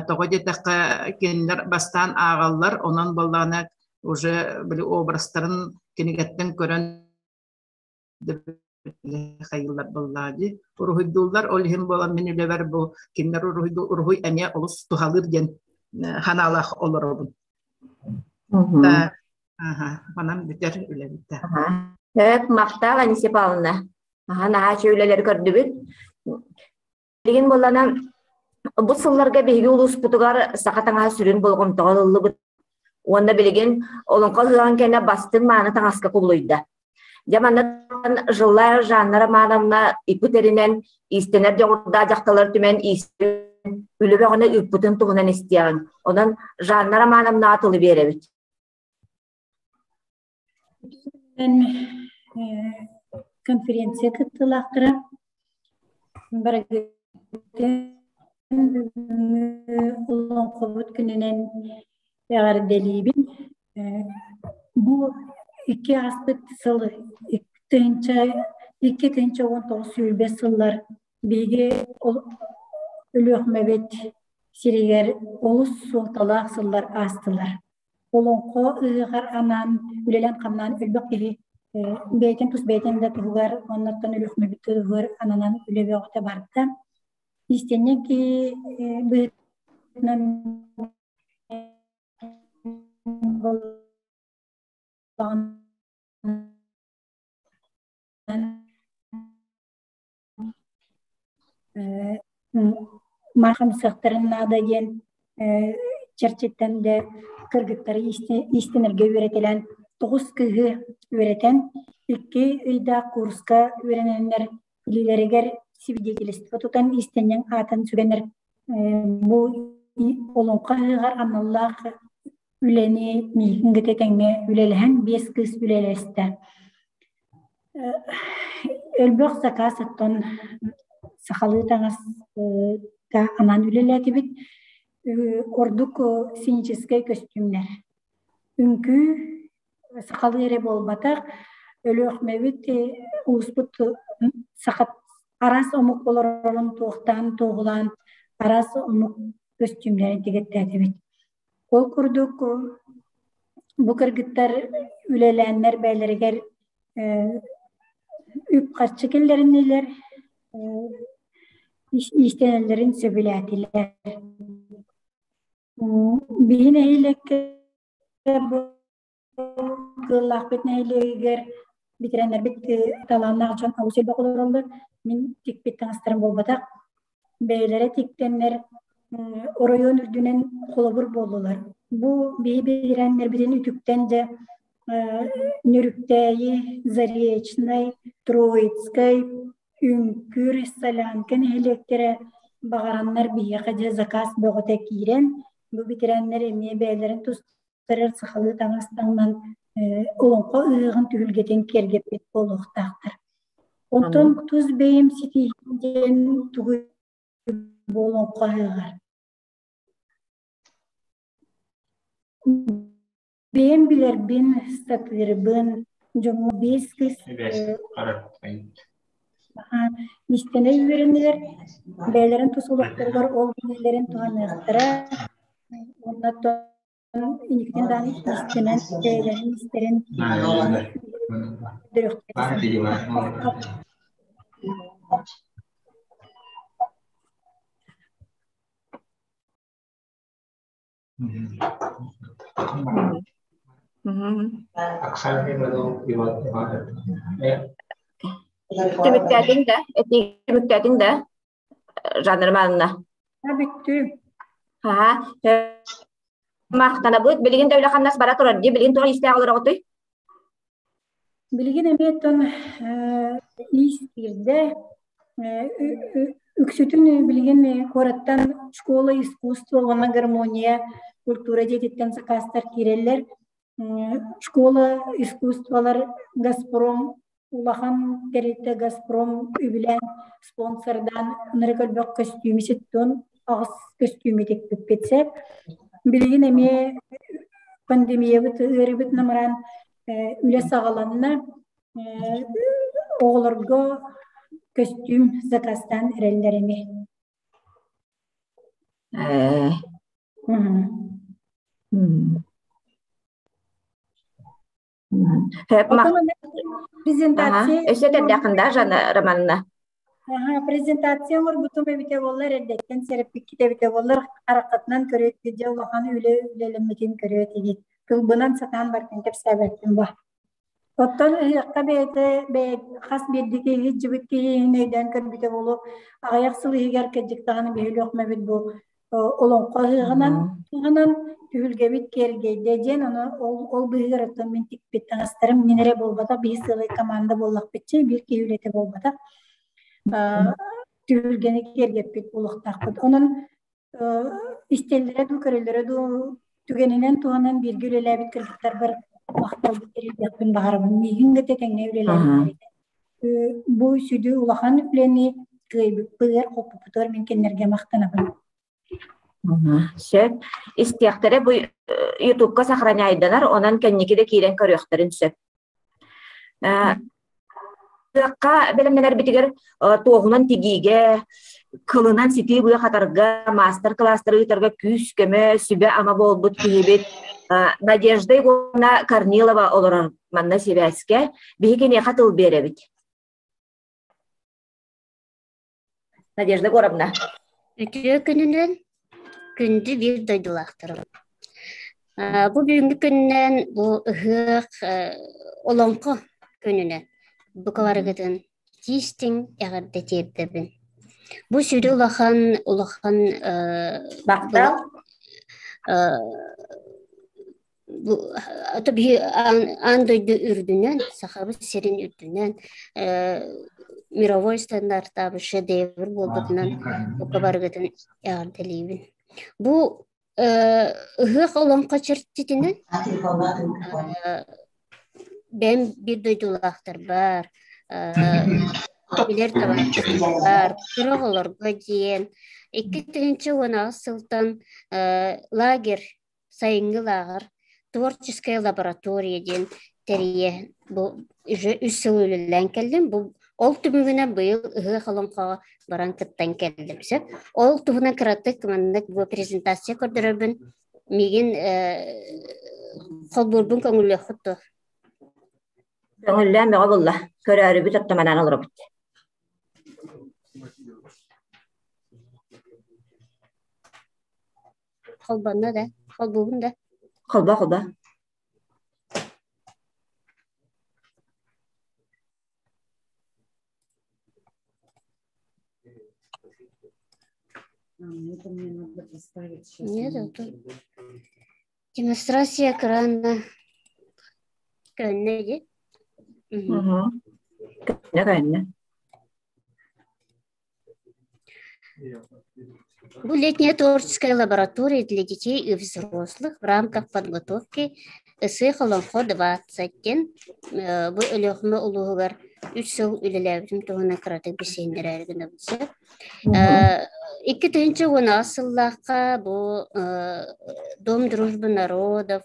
Тоҕо диэтэххэ кинилэр бастаан ааҕаллар, онон буоллаҕына уже били образтарын кинигэттэн көрөн хайыыллар буоллаҕа дии. Уруһуйдууллар, ол иһин буолан мин үлэбэр бу кинилэр уруһуй эмиэ олус туһалыыр диэн санаалаах олоробун. Манан бүтэр үлэбит. Сөп, махтал, Анисия Павловна. Аха, наһаа үчүгэй үлэлэри көрдүбүт. Билигин буоллана бу сылларга биһиги улууспутугар саха таҥаһа сүрүн болҕомтоҕо ылыллыбыт уонна билигин олоҥхо ыһыаҕын кэннэ бастыҥ мааны таҥаска кубулуйда. Дьэ манна Жилая Жанна Романовна иппит эринэн иистэнэр дьоҕурдаах дьахталар түмэн иистэн үлэ бөҕөнү ыыппытын туһунан истиэҕиҥ. Онон Жанна Романовнаҕа тылы биэрэбит. Конференция кыттыылаахтара бүгүҥҥү олоҥхобут күнүнэн эҕэрдэлиибин. Бу икки ааспыт сыл 2019 сүүрбэ сыллар биһиги Өлүөхүмэбит сиригэр олус суолталаах сыллар аастылар. Олоҥхо ыһыаҕар анаан үлэлээн-хамнаан элбэх киһи бэйэтин тус бэйэтин да туһугар оннуттан Өлүөхүмэбит туһугар ананан үлэ бөҕөтө барда. Истэнньэҥ киһи быһыытынан Мархамсыахтарын наада диэн чэрчиттэн да кыргыттары иистэнэргэ үөрэтэлээн тоҕус кыыһы үөрэтэн икки ыйдаах курска үөрэнэннэр илиилэригэр свидетельство тутан иистэнньэҥ аатын сүгэнэр бу олоҥхо ыһыаҕар аналлаах үлэни миигин кытта тэҥҥэ үлэлэһэн биэс кыыс үлэлэстэ. Элбэх заказ оттон сахалыы таҥаска анаан үлэлээтибит. Ордук сценическэй көстүүмнэр. Үҥкүү сахалыы эрэ буолбатах, Өлүөхүмэбит улууспут саха араас омук олорорун туохтаан туоһулаан араас омук көстүүмнэрин тигэттээтибит. Ол курдук бу кыргыттар үлэлээннэр бэйэлэригэр үп-харчы киллэриннилэр, иистэнэллэрин сөбүлээтилэр. Биһи нэһилиэккэ бу Кыыллаахпыт нэһилиэгигэр бэтэрээннэрбит талааннаах дьон олус элбэх олороллор. Мин тикпит таҥастарым буолбатах. Бэйэлэрэ тиктэннэр оройуон үрдүнэн холобур буоллулар. Бу биһи бэтэрээннэрбитин үтүктэн дьэ Нөрүктээйи, Заречнай, Троицкай, Үҥкүр, Солянка нэһилиэктэрэ баҕараннар биһиэхэ дьэ заказ бөҕөтө киирэн, бу бэтэрээннэр эмиэ бэйэлэрин тус Тэрэр сахалыы таҥас таҥнан олоҥхо ыһыаҕын түһүлгэтин киэргэппит буолуохтаахтар. Онтон тус бэйэм ситиһиим диэн тугуй бу олоҥхо ыһыаҕар? Бэйэм билэрбин, сатыырбын, дьоҥҥо биэс кыс истэнэ үөрэннилэр, бэйэлэрин тус олохторугар ол билиилэрин туһаныахтара уонна инникитин даҕаны истэнэн бэйэлэрин истэрин Түмүктээтиҥ да, түмүктээтиҥ да, Жанна Романовна? Бүттүм. Аха. Махтанабыт. Билигин да үлэ-хамнас бара турар дии. Билигин туох иистээх олороҕутуй? Билигин эмиэ оттон иис киирдэ. Үксүтүн билигин куораттан школа искусства уонна гармония культура дьиэтиттэн сакаастар киирэллэр. Школа искусстволар Газпром улахан тэрилтэ Газпром үбүлээн спонсордаан ынырык элбэх көстүүмү ситтон аҕыс көстүүмү тикпиппит сөп. Билигин эмиэ пандемиябыт ыарыыбыт намыраан үлэ саҕаланна. Оҕолорго көстүүм заказтаан эрэллэр эмиэ. Презентация. Өссө тэрдэххин да, Жанна Романовна? Презентация оҥорбутум эбитэ буоллар, эрдэттэн сэрэппиккит эбитэ буоллар, хараххытынан көрүөт, дьэ улахан үлэ үлэлэммитин көрүөт игит. Тылбынан сатаан барытын кэпсээбэппин ба. Оттон ыһыахха бэйэтэ хас биирдии киһи дьыбыт киһи өйдөөн көрбүтэ буолуо, аҕыйах сыл иһигэр кырдьык даҕаны биһилиэх бу олоҥхо ыһыаҕынан туһанан түһүлгэбит киэргэйдэ диэн ону ол ол быыһыгар оттон мин тикпит таҥастарым мин эрэ буолбатах биир сыалай команда буоллахпытчы биир киһи үлэтэ буолбатах түһүлгэни киэргэппит буолуохтаахпыт. Онон истэллэрэ дуу, көрөллөрө дуу түгэнинэн туһанан бииргэ үлэлээбит кыргыттарбар махталбын тириэрдиэхпин баҕарабын. Миигин кытта тэҥҥэ үлэлээбиттэрэ. Бу сүдү улахан үлэни кыайбыппытыгар, хоппуппутугар мин кинилэргэ махтанабын. Сөп. Истиэхтэрэ бу Ютубка сохраняйданар, онон кэнники да киирэн көрүөхтэрин сөп. Ыһыахха бэлэмнэнэрбитигэр туоһунан тигиигэ, кылынан ситии быа хатарга, маастар-кылаастары ыытарга күүс-көмө, сүбэ-ама буолбут киһибит Надежда Егоровна Корнилова олорор манна сибээскэ. Биһи киниэхэ тыл биэрэбит. Надежда Егоровна. Үтүө күнүнэн күндү биир дойдулаахтарым. Бу бүгүҥҥү күнүнэн бу ыһыах олоҥхо күнүнэн букаларыгытын тиистиҥ эҕэрдэ тиэрдэбин. Бу сүрү улахан улахан Махтал. Ото биһи аан дойду үрдүнэн, Сахабыт сирин үрдүнэн мировой стандартаабыт шедевр буолбутунан бука барыгытын эҕэрдэлиибин. Бу ыһыах олоҥхо чэрчитинэн бэйэм биир дойдулаахтарбар Билэр табаарыстар, кыра оҕолорго диэн 2018 сылтан лагерь, сайыҥҥы лааҕыр, творческая лаборатория диэн тэрийэ бу уже үс сыл үлэлээн кэллим. Бу ол түмүгүнэн быйыл ыһыах олоҥхоҕо баран кыттан кэллим. Сөп. Ол туһунан кыратык маннык бу презентация көрдөрөбүн. Миигин холбуурбун көҥүллүөххүт дуо? Көҥүллээн бөҕө булла. Көрөөрүбүт оттоманан олоробут. Холбонно да? Холбуубун да? Холбо, холбо. Нет, тут демонстрация экрана Көннө дии. Көннө, көннө. Бу летняя творческая лаборатория для детей и взрослых в рамках подготовки СХ Олоҥхо 20 диэн бу Өлүөхүмэ улууһугар үс сыл үлэлээбитим туһунан кыратык билсиһиннэрээри гынабын сөп. 2018 сыллаахха бу Дом дружбы народов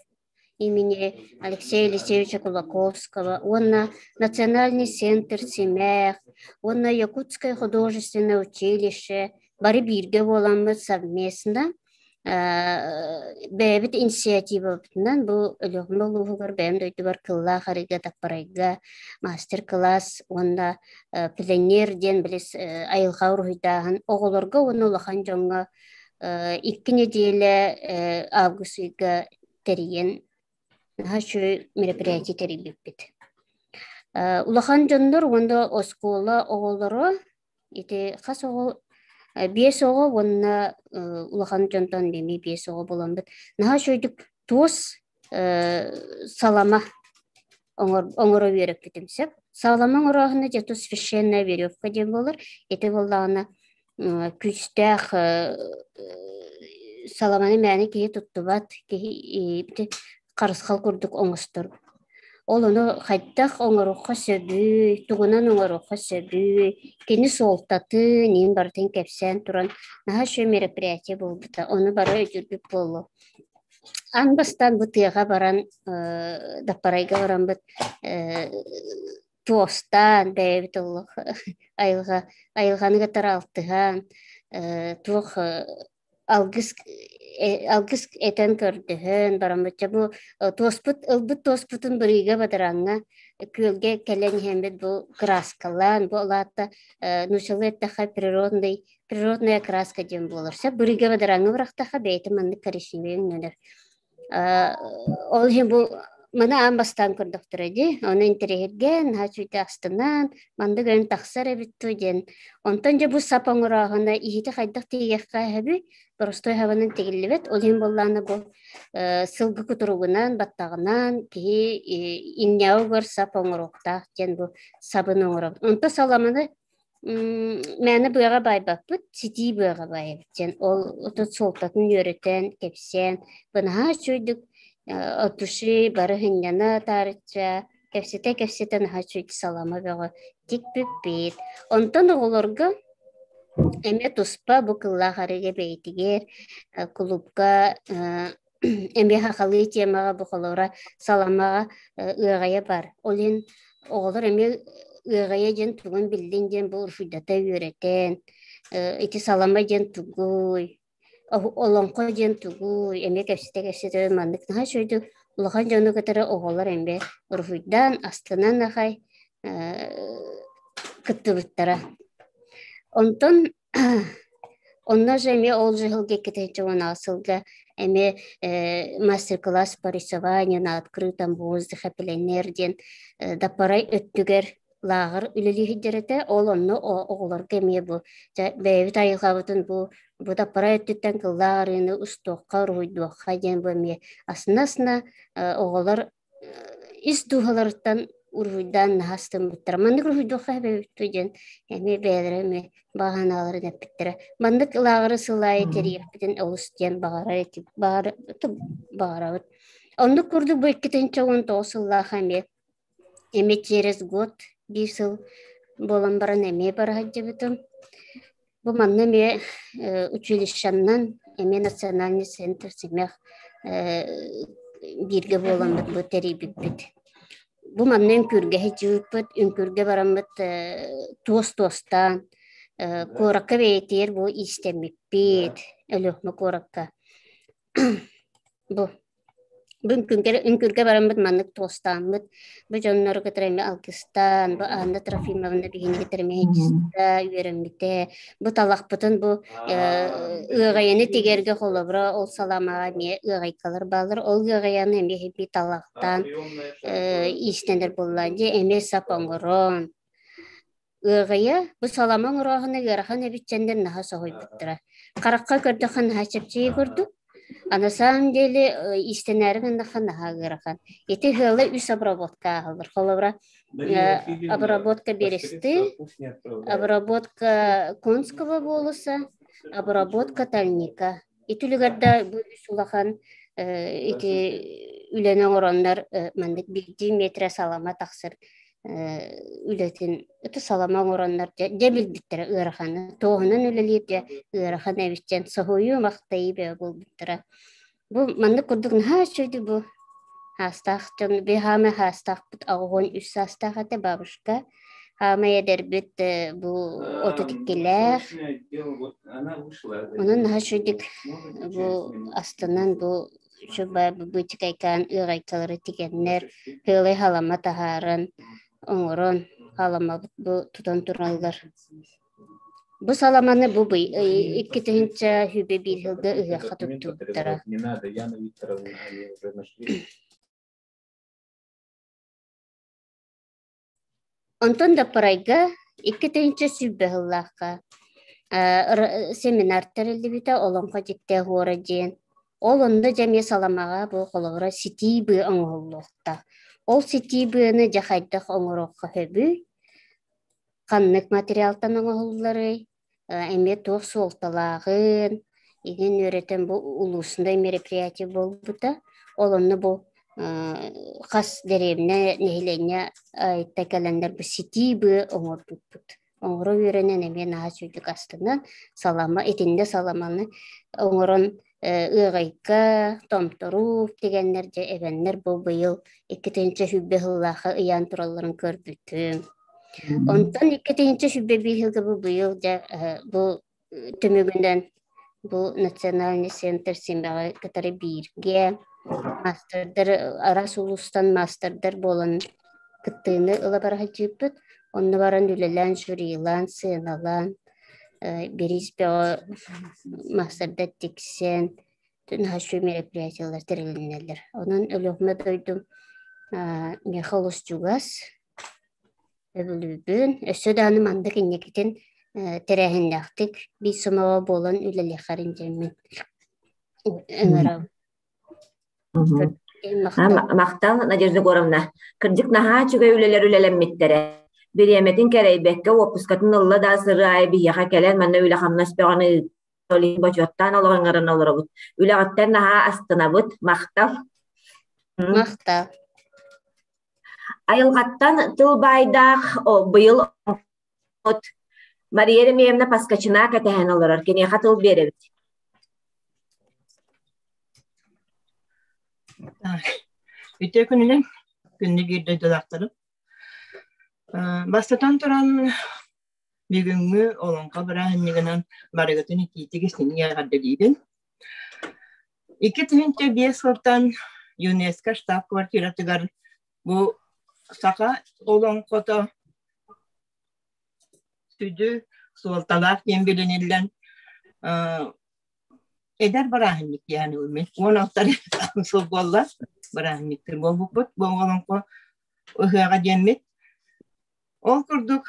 имени Алексея Елисеевича Кулаковского уонна Национальный центр Симэх уонна Якутское художественное училище бары бииргэ буоламмыт совместно бэйэбит инициативабытынан бу Өлүөхүмэ улууһугар бэйэм дойдубар Кыллаах арыыга Таппарайга мастер-класс уонна пленер диэн билис айылҕа уруһуйдааһын оҕолорго уонна улахан дьоҥҥо икки нэдиэлэ август ыйга тэрийэн наһаа үчүгэй мероприятие тэрийбиппит. Улахан дьоннор уонна оскуола оҕолоро ити хас оҕо биэс оҕо уонна улахан дьонтон эмиэ биэс оҕо буоламмыт наһаа үчүгэйдик туос салама оҥоро үөрэппитим сөп. Салама оҥорооһуна дьэ тус священная веревка диэн буолар. Ити буоллаҕына күүстээх саламаны мээнэ киһи туттубат, киһи харысхал курдук оҥостор. Ол ону хайдах оҥоруохха сөбүй, тугунан оҥоруохха сөбүй, кини суолтатын, иин барытын кэпсээн туран наһаа үчүгэй мероприятие буолбута. Ону бары өйдүүрбүт буолуо. Аан бастаан бу тыаҕа баран, Даппарайга бараммыт туостаан бэйэбит олох айылҕа айылҕаны кытары алтыһан туох алгыс алгыс этэн көрдөһөн бараммыт бу туоспут ылбыт туоспутун бырыыга бадараҥҥа күөлгэ кэлэн иһэммит бу кырааскалаан бу улаатта нуучалыы эттэххэ природный природная краска диэн буолар сөп бырыыга бадараҥҥа бырахтахха бэйэтэ маннык коричневый өҥнөнөр Ол иһин бу маны аан бастаан көрдөхтөрө дии. Ону интэриэһиргээн, наһаа үчүгэй астынан, маннык өҥ тахсар эбит дуу диэн. Онтон дьэ бу сап оҥорооһуна иһити хайдах тигиэххэ сөбүй? Боростуой хабанан тигиллибэт. Ол иһин буоллаҕына бу сылгы кутуругунан, баттаҕынан киһи иҥнэҕэ сап оҥоруохтаах диэн бу сабын оҥоробут. Онтон саламаны Мээнэ быаҕа баайбаппыт, ситии быаҕа баайабыт диэн ол отут суолтатын үөрэтэн, кэпсээн, бу наһаа үчүгэйдик от души бары сынньана таарычча, кэпсэтэ-кэпсэтэ наһаа үчүгэй салама бөҕө тикпиппит. Онтон оҕолорго эмиэ туспа бу кыллаах арыыга бэйэтигэр кулуупка эмиэ сахалыы темаҕа бу холобура саламаҕа ыаҕайа бар. Ол иһин оҕолор эмиэ ыаҕайа диэн тугун биллин диэн бу уруһуйдата үөрэтэн, ити салама диэн тугуй, олоҥхо диэн тугуй, эмиэ кэпсэтэ-кэпсэтэ маннык наһаа үчүгэйдик улахан дьону кытары оҕолор эмиэ уруһуйдаан, астынан аҕай кыттыбыттара. Онтон Онно же эмиэ ол же сылга иккитинчи сылга эмиэ мастер-класс по рисованию на открытом воздухе пленэр диэн Даппарай өттүгэр лааҕыр үлэлииһиттэр этэ. Ол онно оҕолорго эмиэ бу бэйэбит айылҕабытын бу бу Даппарай өттүттэн кыллаах арыыны устуохха, уруһуйдуохха диэн бу эмиэ асына-асына оҕолор ис дууһаларыттан уруһуйдаан наһаа астыммыттара. Маннык уруһуйдуохха эбэбит диэн эмиэ бэйэлэрэ эмиэ баҕанааларын эппиттэрэ. Маннык лааҕыры сыл аайы тэрийиэхпитин олус диэн баҕарар этим, баҕарабыт. Оннук курдук бу 2019 сыллаах эмиэ эмиэ через год биир сыл буолан баран эмиэ бара сылдьыбытым. Бу манна эмиэ училищеннан эмиэ национальный центр симэх бииргэ буоламмыт бу тэрийбиппит. Бу манна үҥкүүргэ сылдьыбыппыт, үҥкүүргэ бараммыт туос туостаан куоракка бэйэтигэр бу иистэммиппит Өлүөхүмэ куоракка. Бу Бу үҥкүүргэ бараммыт маннык туостааммыт, бу дьоннору кытары эмиэ алгыстаан, бу Анна Трофимовна биһини кытары эмиэ үөрэммитэ. Бу талахпытын бу ыаҕайаны тигэргэ холобура ол саламаҕа эмиэ ыаҕайкалар бааллар. Ол ыаҕайаны эмиэ би талахтаан иистэнэр буолла. Дьэ эмиэ сап оҥорон. Ыаҕайа бу салама оҥорооһуна ыарахан эбит дьэннэр наһаа соһуйбуттара. Харахха көрдөххө наһаа чэпчэки курдук, а на самом деле иистэнээри гыннахха наһаа ыарахан. Ити ыала үс обработка ааһаллар. Холобура, обработка бересты, обработка конского волоса, обработка тальника. Ити үлүгэрдэ бу үс улахан ити үлэни оҥороннор маннык биирдии метрэ салама тахсар үлэтин ити салама оҥороннор дьэ билбиттэрэ ыараханы туоһунан үлэлиир дьэ ыарахан эбит диэн соһуйуу махтайыы бөҕө буолбуттара. Бу маннык курдук наһаа үчүгэй бу хаастаах дьон би хаамай хаастаахпыт 83 саастаах этэ бабушка хаамай эдэрбит бу 32-лээх Онон наһаа үчүгэйдик бу астынан бу быычыкайкаан ыаҕайкалары тигэннэр, тыалай халама таһааран, оҥорон халамабыт бу тутан тураллар. Бу саламаны бу 2021 сылга ыһыахха туттубуттара. Онтон Даппарайга 2020 сыллаахха семинар тэриллибитэ Олоҥхо дьикти оһуора диэн. Ол онно дьэ эмиэ саламаҕа бу холобура ситии быа оҥоһуллуохтаах. Ол ситии быаны дьэ хайдах оҥоруохха сөбүй? Ханнык материалтан оҥоһулларый? Эмиэ туох суолталааҕын игин үөрэтэн бу улуусунай мероприятие буолбута. Ол онно бу хас дэриэбинэ нэһилиэнньэ айта кэлэннэр бу ситии быа оҥорбуппут. Оҥоро үөрэнэн эмиэ наһаа үчүгдүк астынан салама итиннэ саламаны оҥорон ыаҕайга томторуу дигэннэр дьэ эбэннэр бу быйыл 2020 сыллаахха ыйаан туралларын көрбүтүм. Онтон 2021 сылга бу быйыл дьэ бу түмүгүнэн бу национальный центр симэҕи кытары бииргэ маастардар араас улуустан маастардар буолан кыттыыны ыла бара сылдьыбыппыт. Онно баран үлэлээн, жюрилаан, сыаналаан бириис бөҕө маастардар тиксэн наһаа мероприятиелар тэрилиннэллэр. Онон Өлүөхүмэ дойдум миэхэ олус чугас Өбүлүүбүн. Өссө даҕаны маннык инникитин тэрээһиннээхтик биир сомоҕо буолан үлэлиэххэрин диэммин ыҥырабын. Махтал, Надежда Егоровна. Кырдьык наһаа үчүгэй үлэлэр үлэлэммиттэрэ. Бириэмэтин кэрэйбэккэ уоппускатын ылла да сырыы аайы биһиэхэ кэлэн манна үлэ-хамнас бөҕөнү ыытта бочуоттаан олоҕуҥ олоробут. Үлэҕиттэн наһаа астынабыт. Махтал. Махтал. Айылҕаттан тыл баайдаах быйыл Мария Еремеевна Поскачина кэтэһэн олорор. Киниэхэ тыл биэрэбит. Үтүө күнүнэн күндү биир дойдулаахтарым. Бастатан туран бүгүҥҥү Олоҥхо бырааһынньыгынан барыгытын итиитик истиҥник эҕэрдэлиибин. 2005 сылтан ЮНЕСКО штаб-квартиратыгар бу саха олоҥхото сүдү суолталаах диэн билиниллэн эдэр бырааһынньык диэн ылыммыт. 16 сыл буолла бырааһынньыктыр буолбуппут бу олоҥхо ыһыаҕа диэммит. Ол курдук,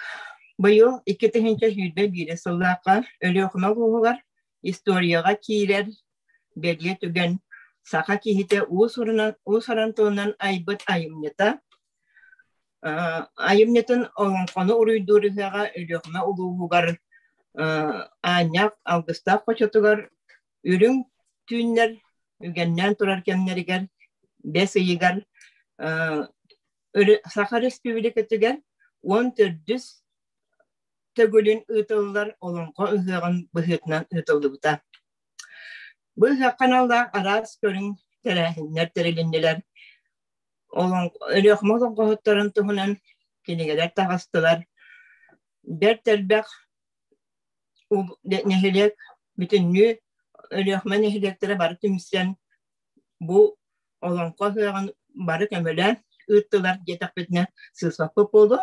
быйыл 2021 сыллаахха Өлүөхүмэ улууһугар историяҕа киирэр бэлиэ түгэн саха киһитэ уус-уран тылынан айбыт айымньыта айымньытын олоҥхону уруйдуур ыһыаҕа Өлүөхүмэ улууһугар Аанньаах Алгыстаах хочотугар үрүҥ түүннэр үгэннээн турар кэмнэригэр бэс ыйыгар Саха Республикатыгар 14-үс төгүлүн ыытыллар Олоҥхо ыһыаҕын быһыытынан ыытыллыбыта. Бу ыһыахха аналлаах араас көрүҥ тэрээһиннэр тэрилиннилэр. Өлүөхүмэ олоҥхоһуттарын туһунан кинигэлэр таҕыстылар. Бэрт элбэх нэһилиэк бүтүннүү Өлүөхүмэ нэһилиэктэрэ бары түмсэн бу Олоҥхо ыһыаҕын бары көмөлөөн ыыттылар диэтэхпитинэ сыыспаппыт буолуо.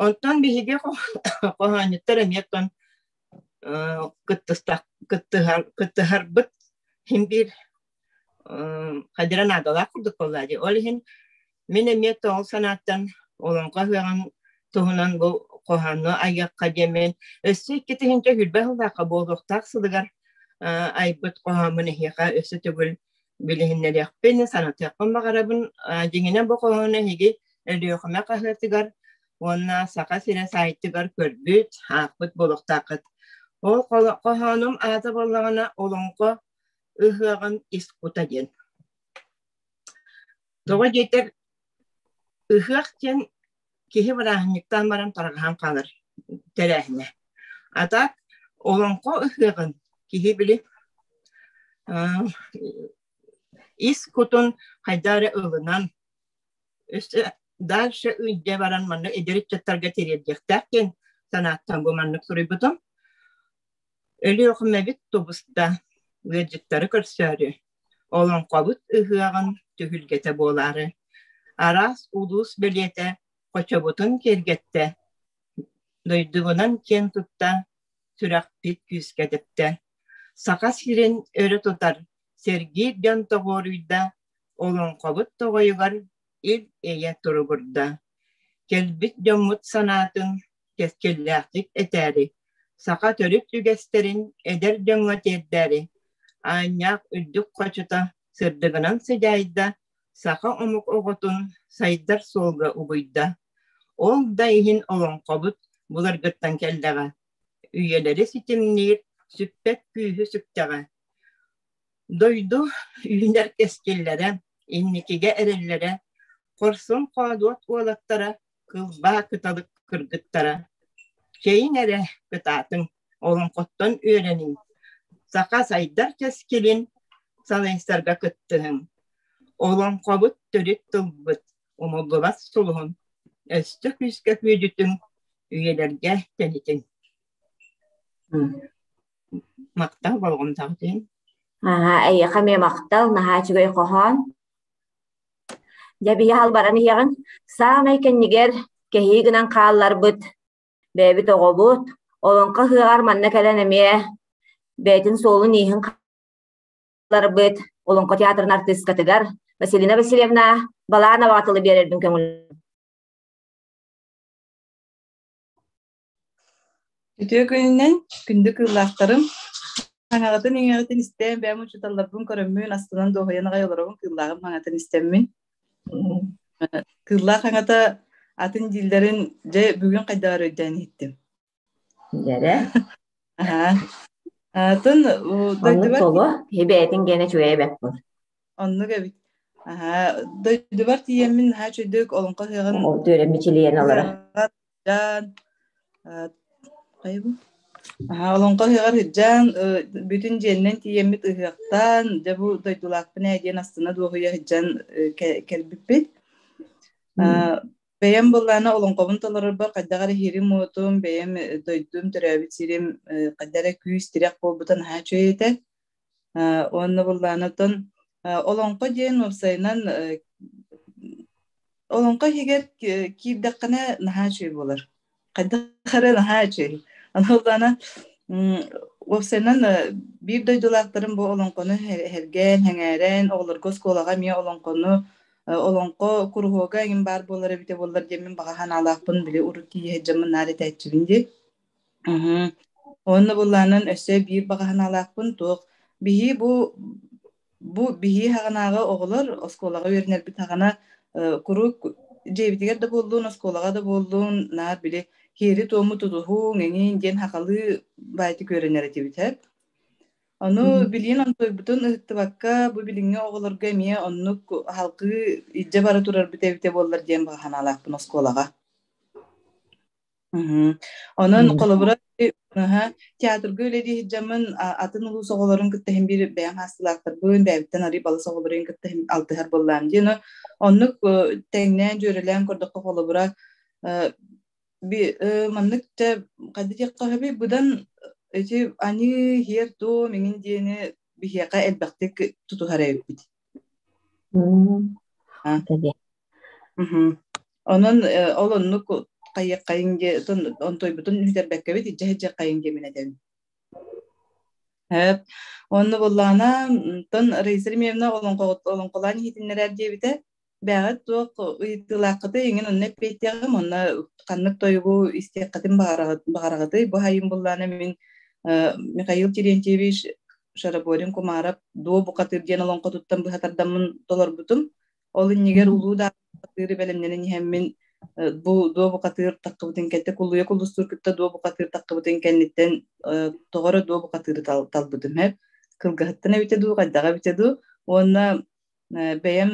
Онтон биһиги хоһоонньуттар эмиэ оттон кыттыһарбыт иһин биир хайдара наадалаах курдук буолла дии. Ол иһин мин эмиэ тоҕус санааттан Олоҥхо ыһыаҕын туһунан бу хоһоону айыахха диэммин өссө 2020 сыллаахха буолуохтаах сылыгар айбыт хоһооммун эһиэхэ өссө төгүл билиһиннэриэхпин, санатыахпын баҕарабын. Дьиҥинэн бу хоһоону эһиги Өлүөхүмэ хаһыатыгар уонна Саха сирэ сайтыгар көрбүт, аахпыт буолуохтааххыт. Ол хоһоонум аата буоллаҕына Олоҥхо ыһыаҕын ис кута диэн. Тоҕо диэтэр, ыһыах диэн киһи бырааһынньыктаан баран тарҕаһан хаалар тэрээһинэ. А так олоҥхо ыһыаҕын киһи били ис кутун хайдах эрэ ылынан өссө дальше илдьэ баран манна эдэр ыччаттарга тириэрдиэхтээх диэн санааттан бу маннык суруйбутум. Өлүөхүмэбит тубуста, ыалдьыттары көрсөөрү, олоҥхобут ыһыаҕын түһүлгэтэ буолаары, араас улуус бэлиэтэ хочобутун киэргэттэ, дойдубунан киэн тутта, сүрэхпит күүскэ тэптэ. Саха сирин өрө тутар, сэргиир дьон тоҕуоруйда, олоҥхобут тоҕойугар ил-эйэ туругурда. Кэлбит дьоммут санаатын кэскиллээхтик этээри, саха төрүт үгэстэрин эдэр дьоҥҥо тиэрдээри, аанньаах үрдүк хочото сырдыгынан сыдьаайда, саха омук оҕотун сайдар суолга угуйда. Ол да иһин олоҥхобут былыргыттан кэллэҕэ, үйэлэри ситимниир сүппэт күүһү сүктэҕэ. Дойду үүнэр кэскиллэрэ, инникигэ эрэллэрэ, хорсун хоодуот уолаттара кылбаа кыталык кыргыттара Чэйиҥ эрэ, кытаатыҥ, олоҥхоттон үөрэниҥ, саха сайдар кэскилин салайсарга кыттыһыҥ. Олоҥхобут төрүт тылбыт, умуллубат сулуһун, өссө күүскэ күөдьүтүҥ, үйэлэргэ тэнитиҥ. Махтал болҕомтоҕут иһин. Аа, эйиэхэ эмиэ махтал, наһаа үчүгэй хоһоон. Дьэ биһи баран иһиэҕиҥ. Саамай кэннигэр кэһии гынан хаалларбыт бэйэбит оҕобут Олоҥхо ыһыаҕар манна кэлэн эмиэ бэйэтин суолун-ииһин хаалларбыт Олоҥхо театрын артыыскатыгар Василина Васильевна Балановаҕа тылы биэрэрбин көҥүл Үтүө күнүнэн, күндү кыыллаахтарым! Хаҥаҕытын иҥэҕитин истээн, бэйэм учууталларбын көрөммүн, астынан дуоһуйан аҕай олоробун кыыллааҕым хаҥатын истэммин. Кыыллаах хаҥата атын дииллэрин дьэ бүгүн хайдах эрэ өйдөөн иһиттим. Дьэрэ. Аһаа. Атын Оннук дойдубар соло, киһи бэйэтин гиэнэ үчүгэйэ бэрт буолар. Оннук эбит. Аһаа, дойдубар тиийэммин наһаа үчүгэйдик олоҥхо ыһыаҕын Ол түөрэ мичилийэн олорор. сылдьан, Аһаа, олоҥхо ыһыаҕар сылдьан, бүтүн дьиэннэн тиийэммит ыһыахтаан, дьэ бу дойдулаахпын ээ диэн астына дуоһуйа сылдьан кэлбиппит. Бэйэм былаана олоҥхобун толорорбор хайдах эрэ иһиирим-уотум, бэйэм дойдум, төрөөбүт сирим хайдах эрэ күүс-тирэх буолбута наһаа үчүгэй этэ. Уонна былаанатан олоҥхо диэн уопсайынан олоҥхо иһигэр киирдэххинэ наһаа үчүгэй буолар. Хайдах эрэ наһаа үчүгэй. Аны былаана уопсайынан биир дойдулаахтарым бу олоҥхону эһэргээн, сэҥээрэн, оҕолорго оскуолаҕа эмиэ олоҥхону олоҥхо куруһуога эҥин баар буолар эбитэ буоллар диэммин баҕа санаалаахпын били урут тиийэ сылдьаммын наар этээччибин дии. Мгм. Уонна былаанын өссө биир баҕа санаалаахпын туох биһии бу биһии хаҕынааҕы оҕолор оскуолаҕа үөрэнэрбит хаҕына куруук дьиэбитигэр да буоллун, оскуолаҕа да буоллун наар били һиэри-туому тутуһууҥ эҥин диэн сахалыы баайтык үөрэнэр этибит һэп. Ону билигин онтуойбутун ыһыктыбакка бу билиҥҥи оҕолорго эмиэ оннук халҕыы илдьэ бара турарбыт эбитэ буоллар диэн баҕа санаалаахпын оскуолаҕа. Онон холобура театрга үлэлии сылдьаммын атын улуус оҕолорун кытта иһин биир бэйэм хаастылаахтарбын, бэйэбиттэн арый балыс оҕолорун кытта алтыһар буоллаам диэн. Оннук тэҥнээн, дьүөрэлээн көрдөххө холобура маннык дьэ хайда диэххэ сөбүй быдан ити аньыы иһиэр-туом иҥин диэни биһиэхэ элбэхтик тутуһар эбиппит. Онон ол оннук хайыаххайыҥ диэ онтуйбутун үтэрбэккэбит илдьэ сылдьыаххайыҥ диэмин этэбин. Онно буоллаҕына, онтон Раиса Ремьевна олоҥхолоон иһитиннэрэр диэбитэ. Бэҕэт туох ыйытыылааххытый иҥин онно эппиэттиэҕим, онно ханнык тойугу истиэххитин баҕараҕытый? Бу хайым буоллаҕына мин Михаил Терентьевич Шараборин-Кумаров «Дуо бухатыыр» диэн олоҥхотуттан быһа тардаммын толорбутум. Ол иннигэр улуу да бухатыыры бэлэмнэнэн иһэммин бу дуо бухатыыр таххыбытын кэннэ куллуйа куллустуур кытта дуо бухатыыр таххыбытын кэнниттэн тоҕо эрэ дуо бухатыыры талбытым һэп кылгаһыттан эбитэ дуу хайдаҕа эбитэ дуу уонна бэйэм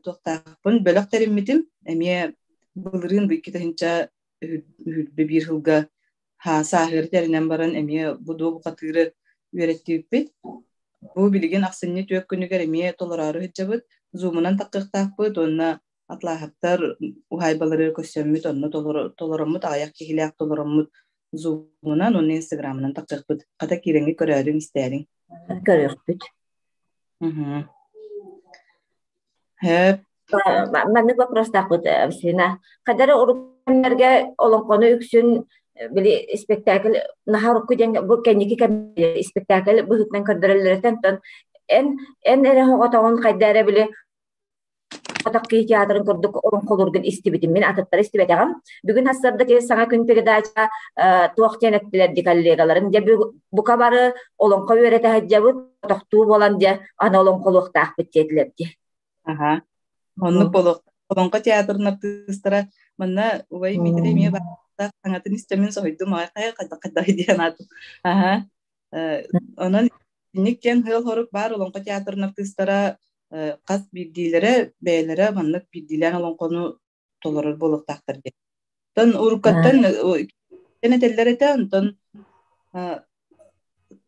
туохтаахпын бөлөх тэриммитим эмиэ былырыын бу 2021 сылга сааһыары тэринэн баран эмиэ бу дуо бухатыыры үөрэттибиппит. Бу билигин ахсынньы түөрт күнүгэр эмиэ толороору сылдьабыт. Зумунан таххыахтаахпыт уонна атлааһаптар уһаайбалары көрсөммүт, онно толороммут, аҕыйах киһилээх толороммут зумунан уонна инстаграмынан таххыахпыт. Хата киирэҥҥит көрөөрүҥ, истээриҥ. Көрүөхпүт. Маннык вопростаахпыт Василина. Хадары урукканнарга олоҥхону үксүн били спектакль наһаа урукку диэн бу кэнники кэм спектакль быһыытынан көрдөрөллөрүттэн тон эн эн эрэ оҕотоҕун хайда эрэ били Хотох киһи театрын курдук олоҥхолуургун истибитим. Мин атыттары истибэтэҕим. Бүгүн сарсыарда киһи саҥа күн передача туох диэн эттилэр ди коллегаларым. Дьэ бука бары олоҥхо үөрэтэ сылдьабыт, тохтуу буолан дьэ аны олоҥхолуохтаахпыт диэтилэр ди. Аха. Оннук буолуох. Олоҥхо театрын артыыстара манна убай Дмитрий эмиэ баартаах саҥатын истэмин соһуйдум аҕай хайа хайдах хайдах диэн аатым. Аха. Онон итинник диэн сыал-сорук баар Олоҥхо театрын артыыстара хас биирдиилэрэ бэйэлэрэ маннык биирдиилээн олоҥхону толорор буолуохтаахтар диэн. Онтон уруккаттан этэллэр этэ, онтон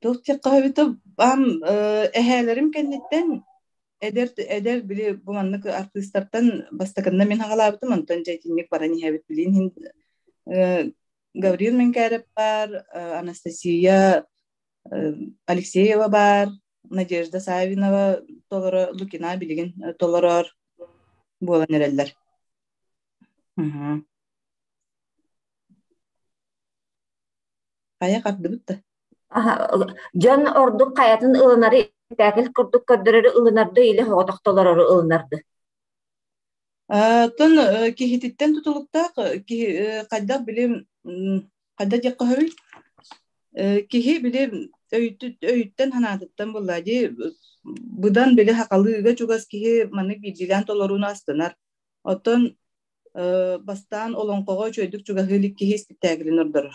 туох диэххэ сөбүтэ баам эһээлэрим кэнниттэн эдэр эдэр били бу маннык артыыстартан бастакынна мин хаҕалаабытым, онтон дьэ итинник баран иһэбит билин иһин Гаврил Менкяров баар, Анастасия Алексеева баар, Надежда Савинова толоро, Лукина билигин толорор буолан эрэллэр. Хайа хардыбыт да? Дьон ордук хайатын ылынары спектакль курдук көрдөрөрү ылынарды или соҕотох толорору ылынарды? Тон киһититтэн тутулуктаах киһи хайдах били хайдах диэххэ сөбүй? Киһи били өйүттэн санаатыттан буоллаа дии быдан били хахалыыга чугас киһи маннык биирдиилээн толорууну астынар. Оттон бастаан олоҥхоҕо үчүгэйдик чугаһыы илик киһи испиктээкилин ордорор.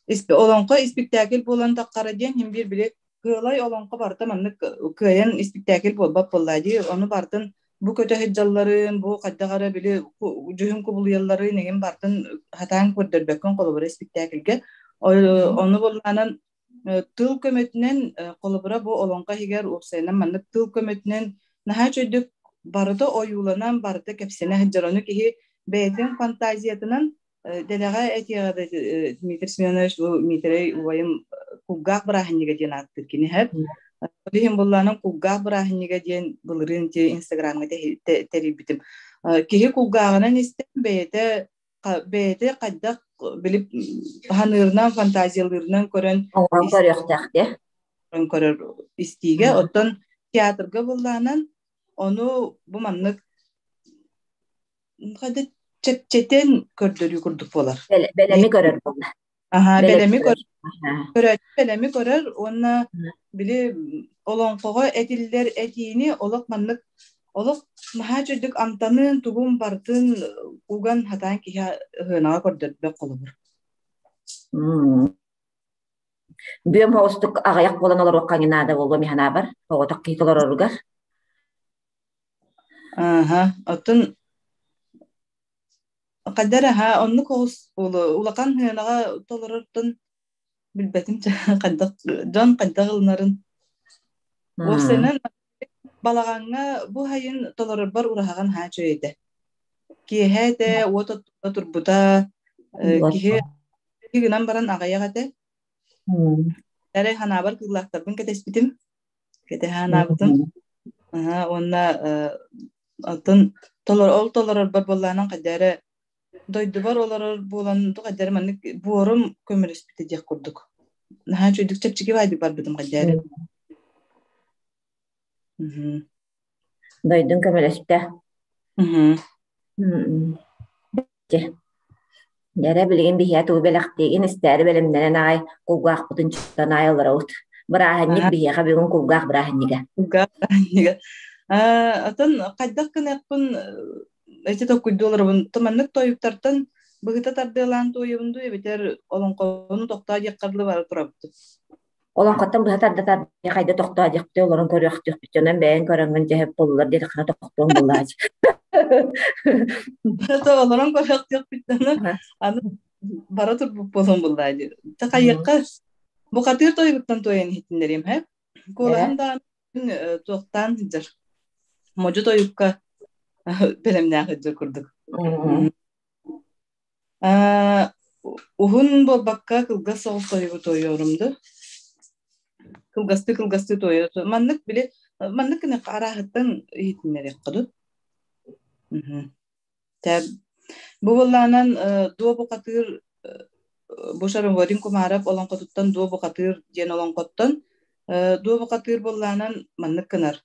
Олоҥхо испиктээкил буолан таххара диэн иһин биир били кыалай олоҥхо барыта маннык кыайан испиктээкил буолбат буоллаа дии. Ону барытын бу көтө сылдьалларын, бу хайдах эрэ били дьүһүн кубулуйалларын эҥин барытын сатаан көрдөрбөккүн холобура испиктээкилгэ. Ону буоллаанан тыл көмөтүнэн холобура бу олоҥхо иһигэр уопсайынан маннык тыл көмөтүнэн наһаа үчүгэйдик барыта ойууланан, барыта кэпсэнэ сылдьар. Ону киһи бэйэтин фантазиятынан Дэлэҕэ этиэҕэ да Дмитрий Семенович бу Дмитрий убайым кулгаах бырааһынньыга диэн ааттыыр кини һэп. Ол иһин буллаанан кулгаах бырааһынньыга диэн былырыын ти Инстаграмҥа тэрийбитим. Киһи кулгааҕынан истэн бэйэтэ бэйэтэ хайдах били ханыырынан фантазиялыырынан көрөн оҥорон көрүөхтээх дии. Көрөр истиигэ. Оттон театрга буллаанан ону бу маннык Хайда чэпчэтэн көрдөрүү курдук буолар. Бэлэми көрөр буолла. Аха, бэлэми көрөөччү бэлэми көрөр уонна били олоҥхоҕо этиллэр этиини олох маннык олох наһаа үчүгдүк амтанын тугун барытын уган хатаан киһи ыһыанаҕа көрдөрбөх холобур. Бүөм соҕустук аҕыйах буолан олоруохха наада буолуо миһанаабар оҕотох киһи толороругар. Ааһа, оттон Хайдах эрэ аһаа оннук оҕус улахан сыанаҕа толорортон билбэтим хайдах дьон хайдах ылынарын. Уопсайынан балаҕаҥҥа бу сайын толорорбор ураһаҕын наһаа үчүгэй этэ. Киэһэ этэ, уот оттулла турбута, киһи гынан баран аҕыйах этэ. Эрэ ханаабар кыыллаахтарбын кэтэспитим, кэтэһэ санаабытым. Аһа, уонна оттон ол толорорбор буоллаҕына хайдах эрэ дойдубар олорор буолан хайдах эрэ маннык буорум көмөлөспүтэ диэх курдук. Наһаа үчүгдүк чэпчэки баайдык барбытым хайдах эрэ. Дойдуҥ көмөлөстө. Дьэ. Дьэрэ билигин биһиэхэ тугу бэлэхтиигин истээри бэлэмнэнэн аҕай кулгаахпытын чуттан аайы олоробут. Бырааһынньык биһиэхэ бүгүн кулгаах бырааһынньыга. Кулгаах бырааһынньыга. Атын хайдах гыныахпын эти толкуйдуу олоробун. Маннык тойуктартан быһыта тардыалаан туойабын дуу эбэтэр олоҥхону тохтоо диэххэ дылы бара турабыт. Олоҥхоттон быһа тарда тарда хайда тохтоо диэхпит олорон көрүөхтүөхпүт онон бэйэҥ көрөҥҥүн дьэһэп буоллар диэтэххинэ тохтуоҥ буоллаач. Олорон көрүөхтүөхпүт аны бара турбут буолуон буллаа дии. Хайыахха бухатыыр тойугуттан туойан иһитиннэриэм һэ. Куолаһым даҕаны туохтаан сылдьар. Модьу тойукка бэлэмнээх сылдьар курдук. Уһун буолбакка кылгас соҕус тойугу туойуорум дуу. Кылгастыы-кылгастыы туойа маннык били маннык гыныахха арааһыттан иһитиннэриэххэ дуу. Бу буоллаҕынан дуо бухатыыр бу Шароводин Кумаров олоҥхотуттан дуо бухатыыр диэн олоҥхоттон дуо бухатыыр буоллаҕынан маннык гынар.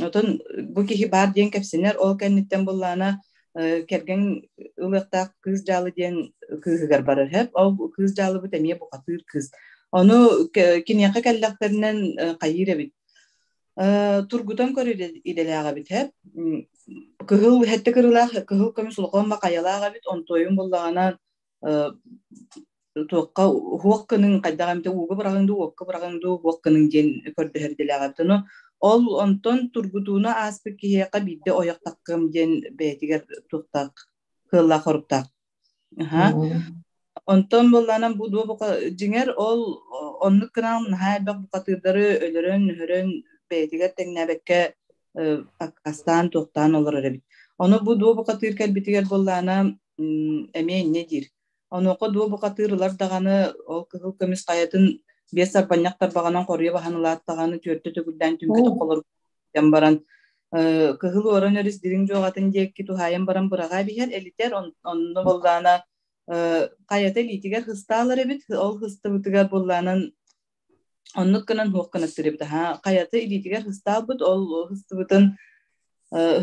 Отон бу киһи баар диэн кэпсэнэр, ол кэнниттэн буоллаҕына кэргэн ылыахтаах кыыс дьаалы диэн кыыһыгар барар сөп. Ол кыыс дьаалыбыт эмиэ бухатыыр кыыс. Ону киниэхэ кэллэхтэринэн хайыыр эбит. Тургутан көрөр идэлээх эбит сөп. Кыһыл сэттэ кырыылаах кыһыл көмүс улахан хайалаах эбит, онтуойун буллаҕына туохха уһуох гыныҥ хайдах эмитэ ууга быраҕыҥ дуу, уокка быраҕыҥ дуу, уһуох гыныҥ диэн көрдөһөр идэлээх эбит. Ону ол онтон тургутууну ааспыт киһиэхэ биирдэ ойох таххыам диэн бэйэтигэр туохтаах кыаллаах хоруктаах. Аһа. Онтон буоллаҕына бу дуо дьиҥэр ол оннук гынан наһаа элбэх бухатыырдары өлөрөн-өһөрөн бэйэтигэр тэҥнээбэккэ аккаастаан туохтаан олорор эбит. Ону бу дуо бухатыыр кэлбитигэр буоллаҕына эмиэ инньэ диир. Онуоха дуо бухатыыр ылар даҕаны ол кыһыл көмүс хайатын биэс сарбанньах тарбаҕынан хоруйа баһан ылаат даҕаны түөртэ төгүллээн түҥкэтэ холорук баран кыһыл уоран өрүс дириҥ дьуоҕатын диэки туһаайан баран быраҕа биһэр элитэр онно буоллаҕына хайата илиитигэр хыстаалар эбит ол хыстыбытыгар буоллаанан Оннук гынан суох гынаттыыр эбит аһаа. Хайата илиитигэр ыстаабыт, ол ыстыбытын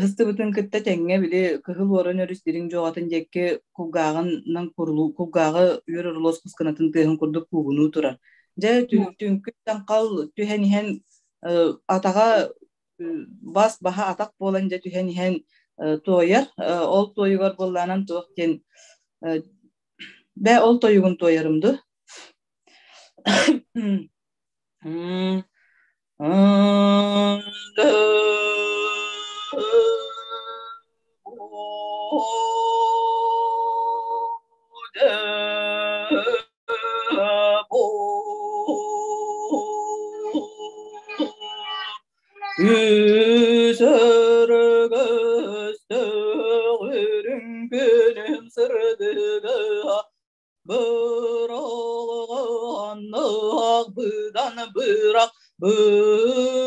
ыстыбытын кытта тэҥҥэ били кыһыл уоран өрүс дириҥ дьуоҕатын диэки кулгааҕынан курулуу кулгааҕы үөр орулуос кусканатын тыаһын курдук куугунуу турар. Дьэ түҥкү таҥхал түһэн иһэн атаҕа бас баһа атах буолан дьэ түһэн иһэн туойар. Ол туойугар буоллаанан туох диэн бээ ол тойугун туойарым дуу Үсөргөстөҕүрүҥ күнүм сырдыга Быралҕаннаах быдан бырах бырай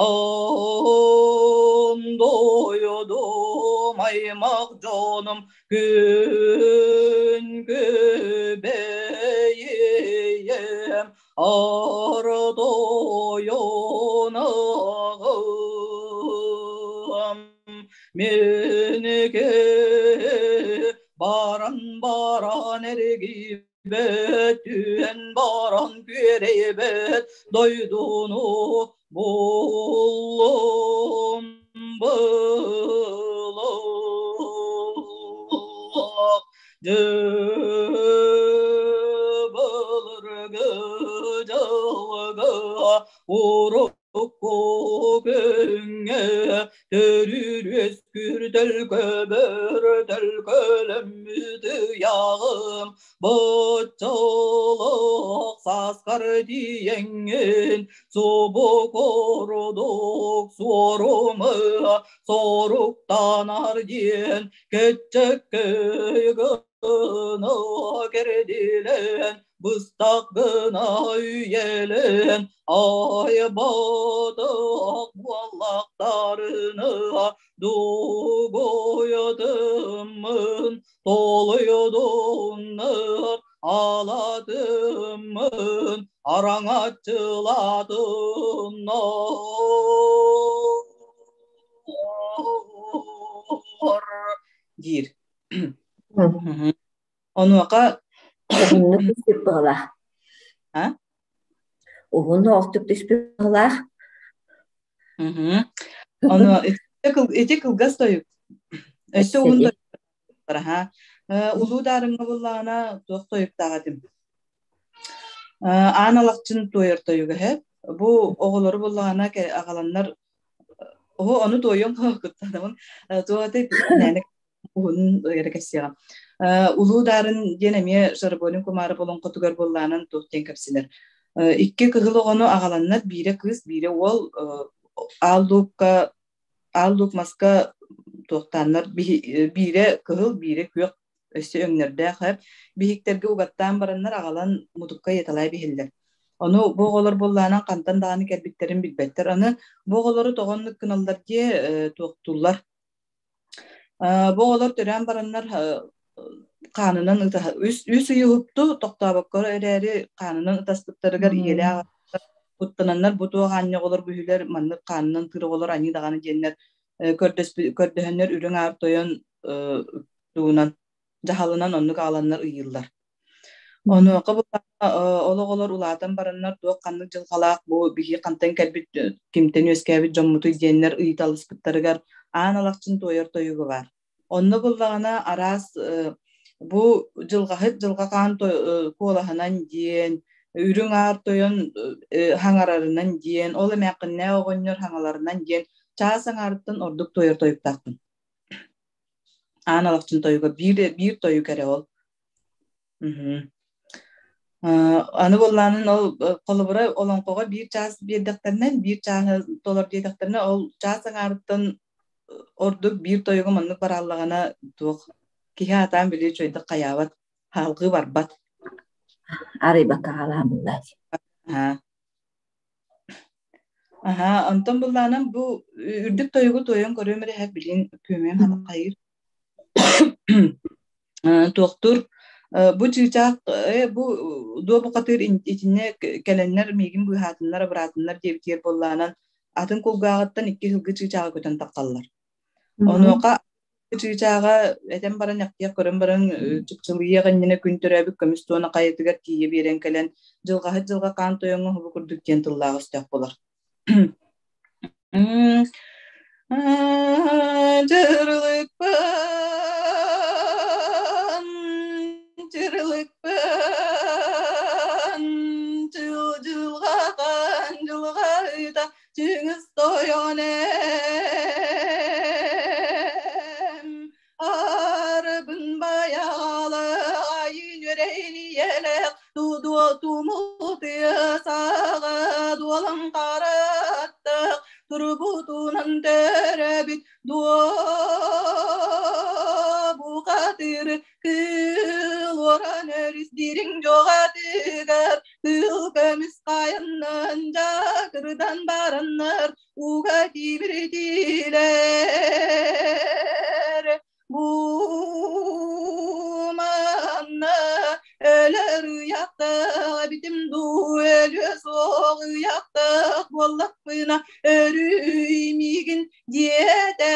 Аан дойдум аймах дьонум күн күбэйиэм Ардойонаҕым миники баран баран эргийбэт түһэн баран күөрэйбэт дойдуну буллум былах Дьыбылыргы дьылга урукку Үөскүүр төлкөбөр төлкөлөммүт ыйааҕым, Боччолоох сааскар тиийэҥҥин, Субу курдук суорумы соруктанар диэн Кэччэккэй гына кэрдилэн, быстах гына үйэлэн, айбатах буоллахтарына дугуйатыммын, толуйдуннар алатыммын, араҥаччылатыннар диир. Онуоха Уһуннук түспүт быһылаах. А? Уһун оохтук түспүт быһылаах. Ону ити кылгас тойук. Өссө уһун тойуктар аха. Улуу Даарыҥҥа буллаҕына туох тойуктаах этим. Аан Алахчын туойар тойуга эһэ. Бу оҕолору буллаҕына аҕаланнар оһо ону туойуом куттанабын. Туох этэй уһунун эрэ кэпсиэҕим. Улуу Даарын диэн эмиэ Шарабонин Кумаарап олоҥхотугар буоллаанан туох диэн кэпсэнэр. Икки кыһыл оҕону аҕаланнар биирэ кыыс, биирэ уол аал луукка аал луук маска туохтааннар биирэ кыһыл, биирэ күөх өссө өҥнөрдөөх эр биһиктэргэ угаттаан бараннар аҕалан мутукка ыйаталаай биһиллэр. Ону бу оҕолор буоллаанан хантан даҕаны кэлбиттэрин билбэттэр. Аны бу оҕолору тоҕо оннук гыналлар диэ туохтууллар. Бу оҕолор төрөөн бараннар хаанынан ытаһа үс ый уһукту тохтообокко эрээри хаанынан ытаспыттарыгар ийэлээх куттананнар бу туох аанньа оҕолор бүһүлэр маннык хаанынан тыыр оҕолор аньыы даҕаны диэннэр көрдөһөннөр үрүҥ аар тойон тугунан дьаһалынан оннук ааланнар ыйыыллар. Онуоха бу ол оҕолор улаатан бараннар туох ханнык дьылҕалаах бу биһи хантан кэлбит кимтэн үөскээбит дьоммутуй диэннэр ыйыталаспыттарыгар аан алахчын туойар тойуга баар. Онно буллаҕына араас бу дьылҕаһыт дьылҕа хаан куолаһынан диэн, үрүҥ аар тойон хаҥарарынан диэн, ол эмээххиннээх оҕонньор хаҥаларынан диэн чаас аҥаарыттан ордук туойар тойуктаахпын. Аан алахчын тойуга биир биир тойук эрэ ол. Аны буоллаанын ол холобура олоҥхоҕо биир чаас биэрдэхтэринэ, биир чааһы толор диэтэхтэринэ, ол чаас аҥаарыттан ордук биир тойугу маннык барааллаҕына туох киһи аатаан били үчүгэйдик хайаабат, хаалгыы барбат. Арыйбакка хаалаан буллааччы. Аһаа, онтон былаанан бу үрдүк тойугу туойан көрүөм эрэ билин күөмүөм хайыр. Туохтуур бу чыычаах бу дуо бухатыыр итиннэ кэлэннэр миигин быыһаатыннар абыраатыннар диэбитигэр буоллаанан атын кулгааҕыттан икки сылгы чыычааҕа көтөн таххаллар. Онуоха чыычааҕа этэн баран эхтиэх көрөн баран чыпчылыйыах иннинэ күн төрөөбүт көмүс туона хайатыгар тиийэ биэрэн кэлэн дьылҕаһыт дьылҕа хаан тойоҥҥо уһубу курдук диэн тыллаах өстөөх буолар. Дьырылыкпын, дьырылыкпын, дьыл-дьылҕа хаан дьылҕа Чыҥыс тойон эм, арыбын байаалы айын үрэйин иелэх тудуо тумул тыасаҕа дуолан хараттах турбутунан төрөбүт дуо бухатыр Кыыл уоран өрүс дириҥ дьоҕатыгар, кыыл көмүс хайаннан дьакырдан бараннар, уга тимирдилэр. Бу манна өлөр ыйахтаах эбитим дуу, өлүө суох ыйахтаах буоллахпына өрүй миигин диэтэ.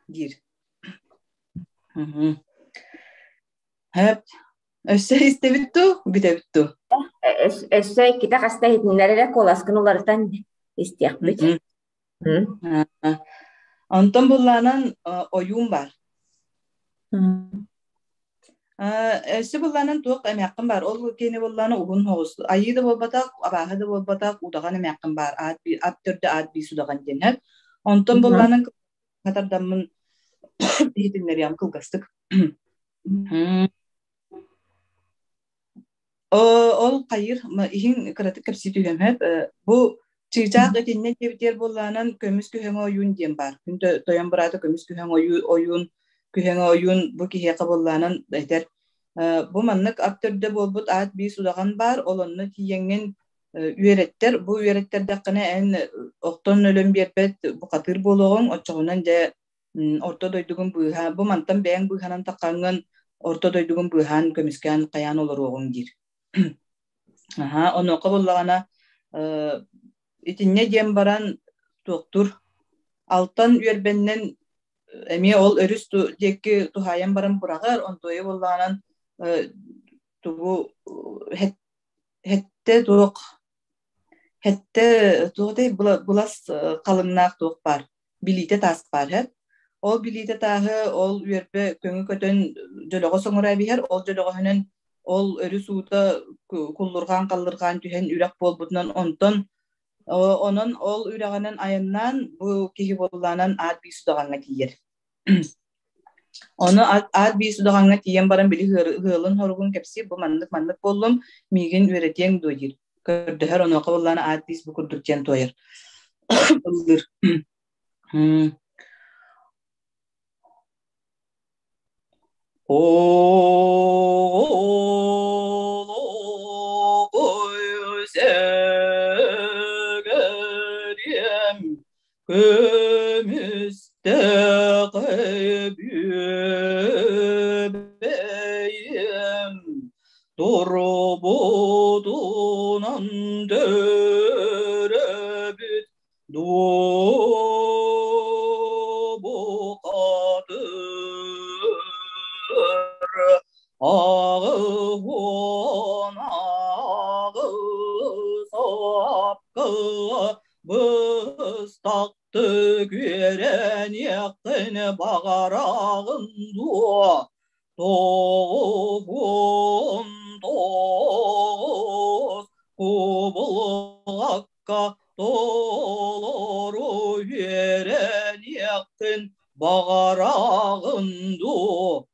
Диир. Хэп. Өссө истэбит ту, бүтэбит ту. Өссө иккитэ хаста иһитиннэр эрэ куоласкын уларытан истиэхпит. Онтон буллаанан ойуун бар. Өссө буллаанан туох эмээххин баар, ол киэни буллаана уһун соҕус, айыы да буолбатах, абааһы да буолбатах, удаҕан эмээххин баар, аат ат төрдө аат биис удаҕан диэн һэп. Онтон буллаанан хатардаммын иһитиннэриэм кылгастык. Ол хайыр иһин кыратык кэпсии түһүөм һэп. Бу чыычаах итиннэ диэбитигэр буоллаанан көмүс күһэҥэ ойуун диэн баар. Күн тойон быраата көмүс күһэҥ ойуун күһэҥэ ойуун бу киһиэхэ буоллаанан этэр. Бу маннык ат төрдө буолбут аат биис удаҕан баар, ол онно тиийэҥҥин үөрэттэр. Бу үөрэттэрдэххинэ эн охтон өлөн биэрбэт бухатыыр буолуоҕуҥ, оччоҕунан дьэ орто дойдугун быыһа, бу мантан бэйэҥ быыһанан таххаҥҥын орто дойдугун быыһаан көмүскээн хайаан олоруоҕуҥ диир. Аһа, онуоха буоллаҕына итиннэ диэн баран туохтуур алтан үөрбэннэн эмиэ ол өрүс диэки туһаайан баран быраҕар, онтуойа буоллаҕынан тугу хэттэ туох хэттэ туох былас халыҥнаах туох баар билиитэ таас баар һэ. Ол билиитэ тааһы ол үөрбэ көҥү көтөн дьөлөҕөс оҥоро эбиһэр, ол дьөлөҕөһүнэн ол өрүс уута куллурҕаан-халлырҕаан түһэн үрэх буолбутунан онтон онон ол үрэҕинэн айаннаан бу киһи буоллаанан аат биис удаҕаҥҥа тиийэр. Ону аат биис удаҕаҥҥа тиийэн баран били ыалын-хоругун кэпсиир, бу маннык-маннык буоллум, миигин үөрэтиэҥ дуо диир. Көрдөһөр, онуоха буоллаана аат биис бу курдук диэн туойар. Ыллыыр. Оҕолоҕой көмүстээх бүөбэйим турбутунан төрөбүт Дуобукатыр аҕыһуон аҕыс апка быстахты күөрэниэххин баҕараҕын дуо? Тоҕуһуон тоҕус кубулҕакка толору үөрэниэххин баҕараҕын дуу?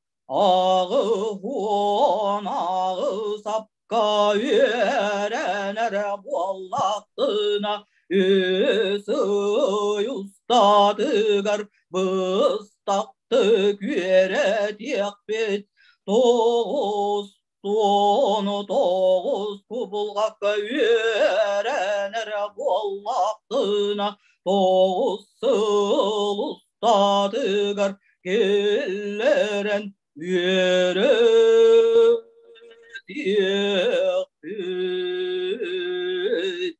Аҕыһуон аҕыс апка үөрэнэр буоллаххына, үс ый устатыгар быстахтык үөрэтиэхпит. Тоҕус 19 кубулҕакка үөрэнэр буоллаххына, 9 сыл устатыгар киллэрэн үөрэтиэхпит.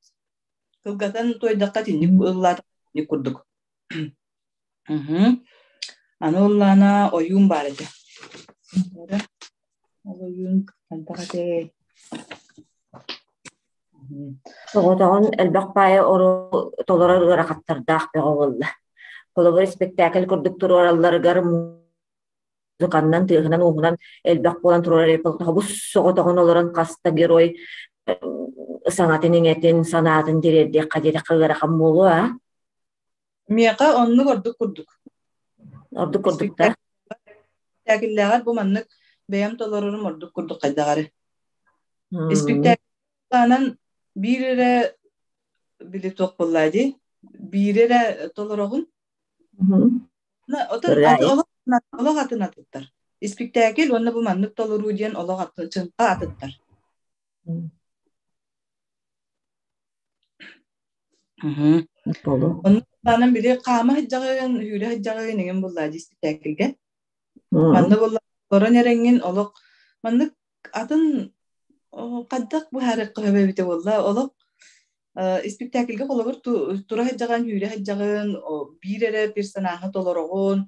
Кылгатан туойдахха итинник ыллаатах итинник курдук. Аны ыллаана ойуун баар этэ. Ол ойуун хайдах этэй? Соҕотоҕун элбэх баайы толорор ыарахаттардаах бөҕө буолла. Холобур, испэктээкил курдук туруоралларыгар музыканнан, тыаһынан-ууһунан элбэх буолан туруорар бу соҕотоҕун олорон хаста герой саҥатын-иҥэтин, санаатын тириэрдиэххэ диэтэххэ ыарахан буолуо, аа? Миэхэ оннук ордук курдук. Ордук курдук да? Испэктээкиллээҕэр бу маннык бэйэм толорорум ордук курдук хайдах эрэ. Испэктээкиланан биир эрэ били туох буоллаа дии, биир эрэ толороҕун. Олох атын атыттар. Испиктээкил уонна бу маннык толоруу диэн олох атын, чыҥха атыттар. Онно били хаама сылдьаҕын, үүрэ сылдьаҕын иҥин буллаа дии испиктээкилгэ. Манна буолла олорон эрэҥҥин олох маннык атын хайдах быһаарыахха сөбө эбитэ буолла олох испиктээкилгэ холобур тура сылдьаҕын, үүрэ сылдьаҕын, биир эрэ персонаһы толороҕун,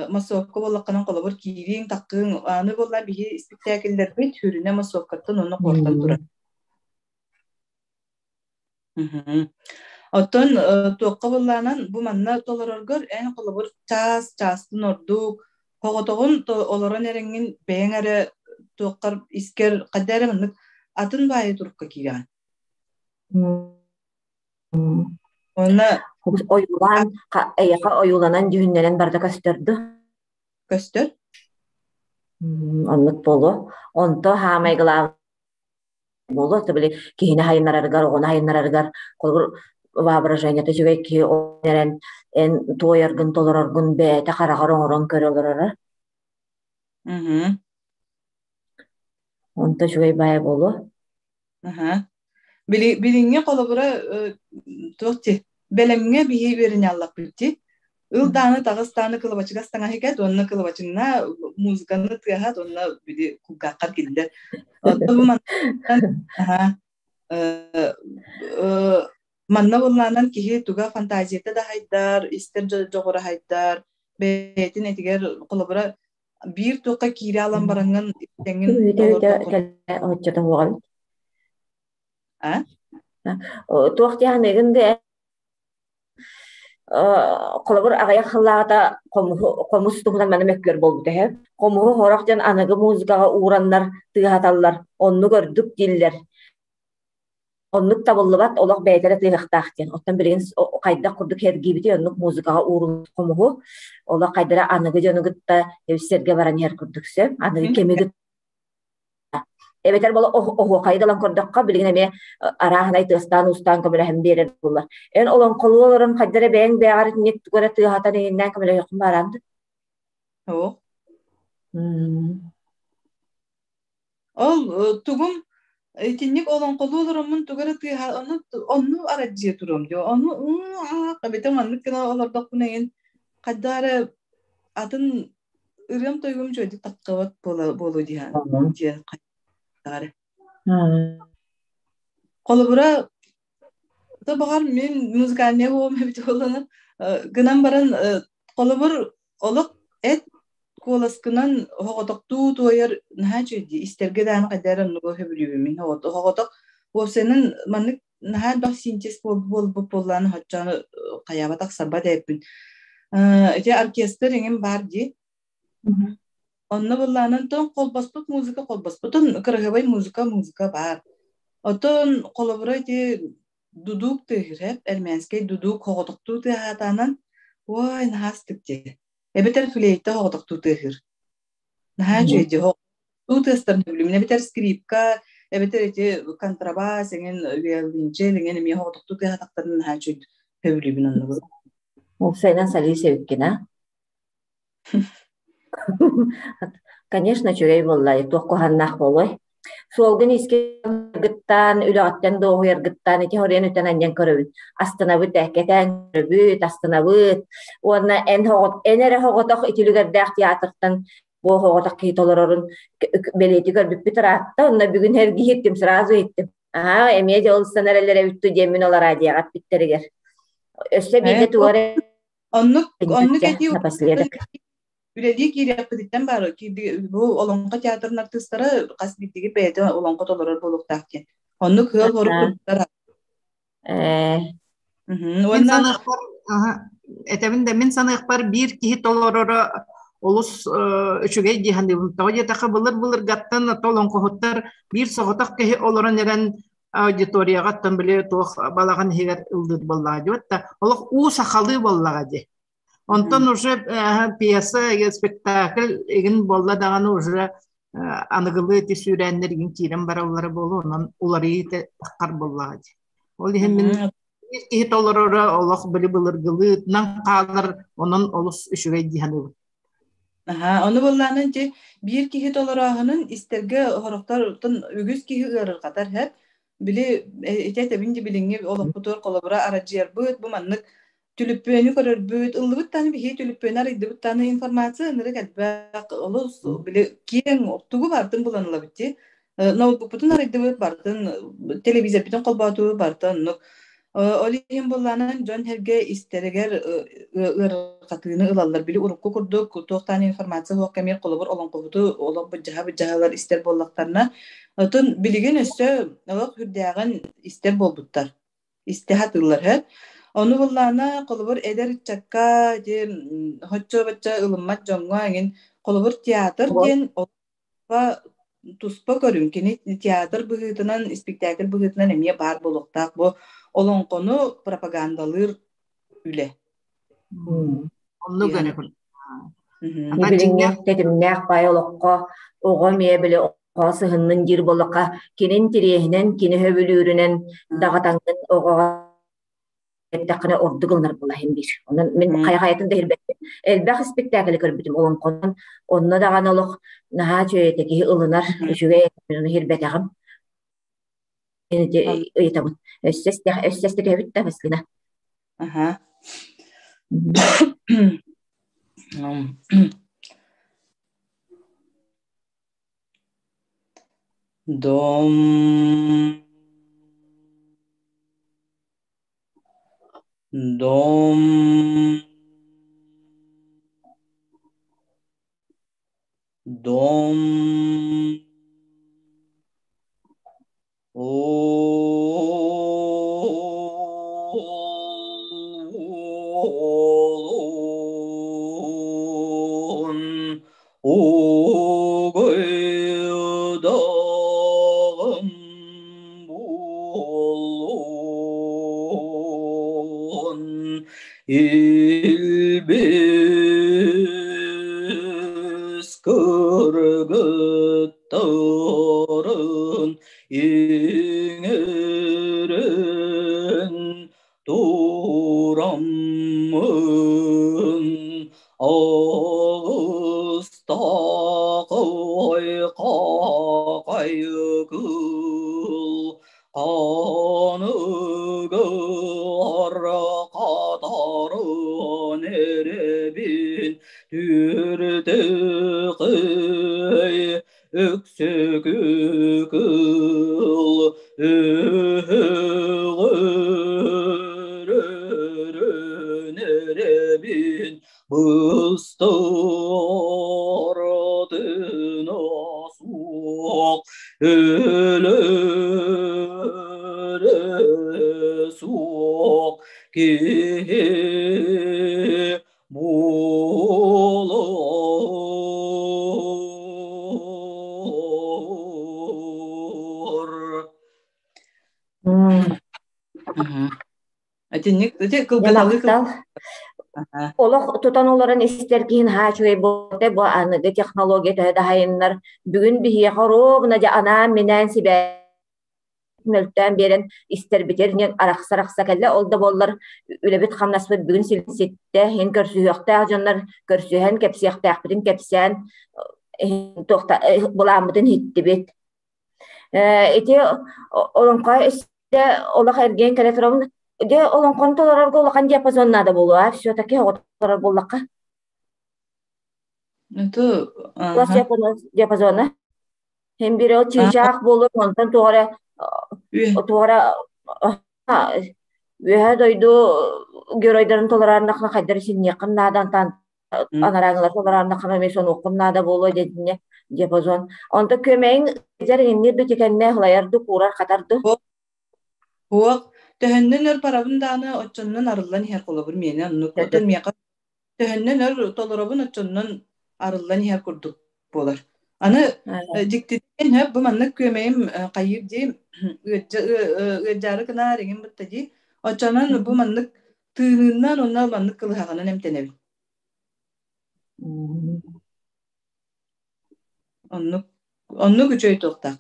массовка буоллаххына холобур киирииҥ, таххыыҥ аны буолла биһи испиктээкиллэрбит сүрүнэ массовкаттан уонна хуортан турар. Оттон туохха быллаанан бу манна толороргор эн холобур чаас, чаастын ордук, соҕотоҕун олорон эрэҥҥин бэйэҥ эрэ туоххар искэр хайда эрэ маннык атын баайы турукка киирэҕин. Онно Ойуулаан, эйиэхэ ойууланан дьүһүннэнэн барыта көстөрдө. Көстөр. Оннук буолуо. Онто хаамай главное буолуо, били киһини хайыннарарыгар, оҕону хайыннарарыгар, холобур, воображениета үчүгэй киһи эрэн эн туойаргын, толороргун бэйэтэ хараҕар оҥорон көрө олороро. Онто үчүгэй баайа буолуо. Аха. Били билиҥҥи холобура туох ти бэлэмҥэ биһи үөрэнэллэхпит ти. Ыл дааны таҕыс дааны кылабачыгас таҥаһы кэт уонна кылабачыҥна музыканы тыаһат уонна били кулгааххар киллэр. Оттон бу мантан аха манна буоллаанан киһи туга фантазията да хайдар, истэр дьоҕура хайдар, бэйэтин этигэр холобура биир туохха киирэ алан бараҥҥын тэҥҥин Үтэ-үтэ кэлэ оччото уоҕун. А? Туох диэханыгын да холобур аҕыйах сыллааҕыта хомус туһунан маны мөккүөр буолбута үһү. Хомуһу сорох дьон аныгы музыкаҕа уураннар тыаһаталлар, оннук өрдүк дииллэр. Оннук табыллыбат, олох бэйэтэ эрэ тыаһыахтаах диэн. Оттон билигин хайдах курдук эргийбитий, оннук музыкаҕа ууруллубут хомуһу олох хайдара аныгы дьону кытта сэргэ баран иһэр курдук сөп. Аныгы кэми кытта Эбэтэр буола оһуохайы да ылан көрдөххө, билигин эмиэ арааһынай тыастаан-уустаан көмөлөһөн биэрэр буоллар. Эн олоҥхолуу олорон хайда эрэ бэйэҥ бэйэҕэр итинник тугу эрэ тыаһатан иһиннээн көмөлөһүөххүн бааран да? Суох. Ол тугум итинник олоҥхолуу олороммун тугу эрэ тыаһа ону онну арадьыйа туруом дио ону эбэтэр маннык гына олордохпуна эҥин хайдах эрэ атын ырыам тойугум үчүгэйдик таххыбат буола буолуо диэн диэн хайдах эрэ. Холобура то баҕар мин музыкальнай буолуом эбит буоллаҕына гынан баран холобур олох эт куоласкынан оһоҕотохтуу туойар наһаа үчүгэй дии истэргэ даҕаны хайдах эрэ оннугу сөбүлүүбүн мин оһоҕотох уопсайынан маннык наһаа элбэх синтез буолбут буоллаҕына оччону хайаабат ахсарбат эбиппин ити оркестр эҥин баар дии Онно быллаанан тоҥ холбоспут музыка холбоспутун кыраһыабай музыка музыка баар. Оттон холобура ити дудук тыаһыыр эрмээнскэй дудук хоҕотохтуу тыаһаатаанан ой наһаа астык дии. Эбэтэр флейта хоҕотохтуу тыаһыыр. Наһаа үчүгэй дии. Хоҕотохтуу тыастарын сөбүлүүбүн. Эбэтэр скрипка, эбэтэр ити контрабас эҥин виолончель эҥин эмиэ хоҕотохтуу тыаһаатахтарын наһаа үчүгэй сөбүлүүбүн оннугу. Уопсайынан солист эбиккин аа? Конечно, үчүгэй буолла, туох куһааннаах буолуой. Суолгун искэргиттан, үлэҕиттэн дуоһуйаргыттан ити хоруйан үтэн анньан көрөбүн. Астынабыт ээ, кэтээн көрөбүт, астынабыт. Уонна эн, эн эрэ соҕотох итилүгэрдээх театртан бу соҕотох киһи толорорун бэлиэтии көрбүппүт ыраатта. Онно бүгүн эргиһиттим, сразу иһиттим. Аа, эмиэ дьэ ол ыстан эрэллэр эбит дуу диэммин ол радиоҕа эппиттэригэр. Өссө биирдэ тугу эрэ Оннук оннук этии напоследок. Үлэлии киириэхпититтэн баар бу Олоҥхо театрын артыыстара хас биирдиги бэйэтэ олоҥхо толорор буолуохтаах диэн. Оннук ыал хорук курдуктар. Мин саныахпар, этэбин да мин саныахпар биир киһи толороро олус үчүгэй дии саныыбын. Тоҕо диэтэххэ былыр-былыргаттан олоҥхоһуттар биир соҕотох киһи олорон эрэн аудиторияҕа оттон били туох балаҕан иһигэр ыллыыр буоллаҕа дии да олох уу сахалыы буоллаҕа дии. Онтон уже пьеса спектакль игин буолла даҕаны уже аныгылыы ити сүүрээннэр игин киирэн бараллара буолуо онон уларыйыы таххар буоллаҕа дии. Ол иһин мин биир киһи толороро олох били былыргылыытынан хаалар онон олус үчүгэй дии саныыбын. Аһаа, ону буоллаҕына ити биир киһи толорооһунун истэргэ сорохтортон үгүс киһи ыарырҕатар һэп. Били ити этэбин дии билиҥҥи олохпутугар холобура арадьыйарбыт бу маннык түлүппүөнү көрөрбүт, ыллыбыт даҕаны биһиги түлүппүөнү арыйдыбыт даҕаны информация ынырык элбэх, олус били киэҥ тугу барытын булан ылабыт дии. Ноутбукпутун арыйдыбыт барытын, телевизорбытын холбоотубут барыта оннук. Ол иһин буоллаҕына дьон-сэргэ истэригэр ыарырҕатыыны ылаллар. Били урукку курдук туохтаан информация суох кэмигэр холобур олоҥхоһуту олох быдьаһа-быдьаһалар истэр буоллахтарына, оттон билигин өссө олох сүрдээҕин истэр буолбуттар. Истэ сатыыллар һэ. Ону буоллаҕына холобур эдэр ыччакка ити соччо-бачча ылыммат дьоҥҥо эҥин холобур театр диэн туспа көрүҥ. Кини театр быһыытынан, испиктээкил быһыытынан эмиэ баар буолуохтаах. Бу олоҥхону пропагандалыыр үлэ. Оннук эрэ. Билиҥҥи тэтимнээх баай олоххо оҕо эмиэ били оҕо сыһыннын диир буоллахха, кинин тириэһинэн, кини сөбүлүүрүнэн даҕатаҥҥын оҕоҕо эттэххинэ ордук ылынар буолаһын биир. Онон мин хайа-хайатын да иһирбэппин. Элбэх испиктээкили көрбүтүм олоҥхонон. Онно даҕаны олох наһаа үчүгэй этэ, киһи ылынар, үчүгэй этэ, иһирбэтэҕим. Ыйытабын. Өссө өссө түһэбит да Василина. Аха. Дом Дом Дом Угуйдаҕым буоллун Илбис кыргыттарын иҥэрэн тураммын Аҕыстаах қақай кыл Аныгар қатарын эребин түртекей өксүкү кыл өһөҕөрөрөн эребин быстаратына суох өлөрө суох киһи буолар. Итинник ити кылгаталыы Олох тутан олорон истэр киһин хаачугай буолта бу аныгы технология төһө да хайыннар бүгүн биһиэхэ оруобуна дьэ анаан-минээн сибээс мөлтөөн биэрэн истэрбитигэр диэн арахса-арахса кэллэ. Ол да буоллар үлэбит-хамнаспыт бүгүн ситтэ, иһин көрсүһүөхтээх дьоннор көрсүһэн кэпсиэхтээхпитин кэпсээн туохта былааммытын иһиттибит. Ити олоҥхо истэ олох эргийэн кэлэ турабын. Дьэ олоҥхону толорорго улахан диапазон наада буолуо, все-таки оҕо буоллахха. Это диапазона. Хем бире ол чыычаах буолур, онтон туох эрэ туох эрэ үөһэ дойду геройдарын толораарнахна хайдары синниэххин наада антан анарааҥылар толораарнаххына эмиэ сонуоххун наада буолуо диэтиннэ диапазон. Онто күөмэйиҥ дьэр иҥнир ду тикэннэ ылайар ду куурар хатар ду. Хуох төһөннөн өр барабын дааны оччоннон арыллан иһэр холобур миэнэ оннук отон миэхэ төһөннөн өр толоробун оччоннон арыллан иһэр курдук буолар. Аны дьиктитин хөп бу маннык күөмэйим хайыыр дии ыаддьаары гынаар иҥин бытта дии. Оччонон бу маннык тыынынан уонна маннык кылыһаҕынан эмтэнэбин. Оннук оннук үчүгэй туохтаах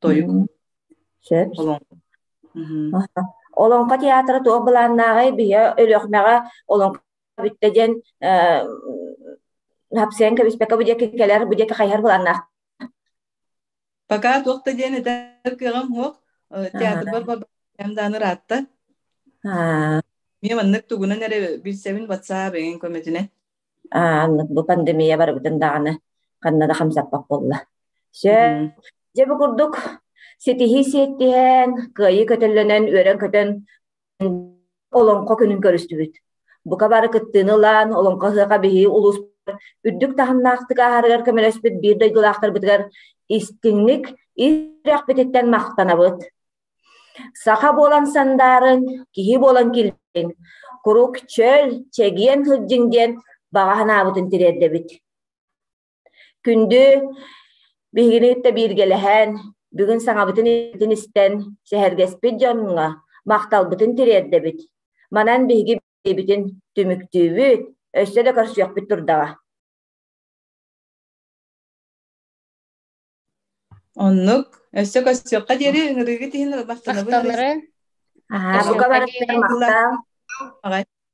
тойук. Сөп. Олоҥхо театра туох былааннааҕый? Биһи Өлүөхүмэҕэ олоҥхо бүттэ диэн хапсыйан кэбиспэккэ бу диэки кэлэр, бу диэки хайыһар былааннаах. Пока туох да диэн этэр кыаҕым суох. Театрбар барбам дааны ыраатта. Мин маннык тугунан эрэ билсэбин WhatsApp эҥин көмөтүнэн. Бу пандемия барыбытын даҕаны ханна да хамсаппат буолла. Сөп. Дьэ бу курдук ситиһии сиэттиһэн, кыайыы көтөллөнөн, үөрэн-көтөн Олоҥхо күнүн көрүстүбүт. Бука бары кыттыыны ылан, олоҥхо ыһыаҕа биһиги улуус үрдүк таһымнаахтык ааһарыгар көмөлөспүт биир дойдулаахтарбытыгар истиҥник ис сүрэхпититтэн махтанабыт. Саха буолан сандаарыҥ, киһи буолан килбиҥ, куруук чөл, чэгиэн сылдьыҥ диэн баҕа санаабытын тириэрдэбит. Күндү Биһигини кытта бииргэлэһэн, бүгүн саҥабытын истэн, сэһэргэспит дьоҥҥо махталбытын тириэрдэбит. Манан биһиги биэбитин түмүктүүбүт, өссө да көрсүөхпүт турдаҕа. Оннук. Өссө көрсүөххэ диэри ыҥырыыгыт иһин махтанабын. Махталлары. Аа, бука барытыгар махтал.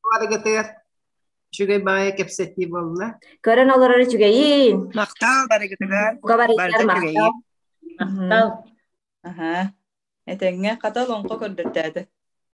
Барыгытыгар үчүгэй баҕайы кэпсэтии буолла. Көрөн олорор үчүгэйин. Махтал барыгытыгар. Бука барытыгар махтал. Махтал. Аха. Этэҥҥэ хата олоҥхо көрдөртөөтө.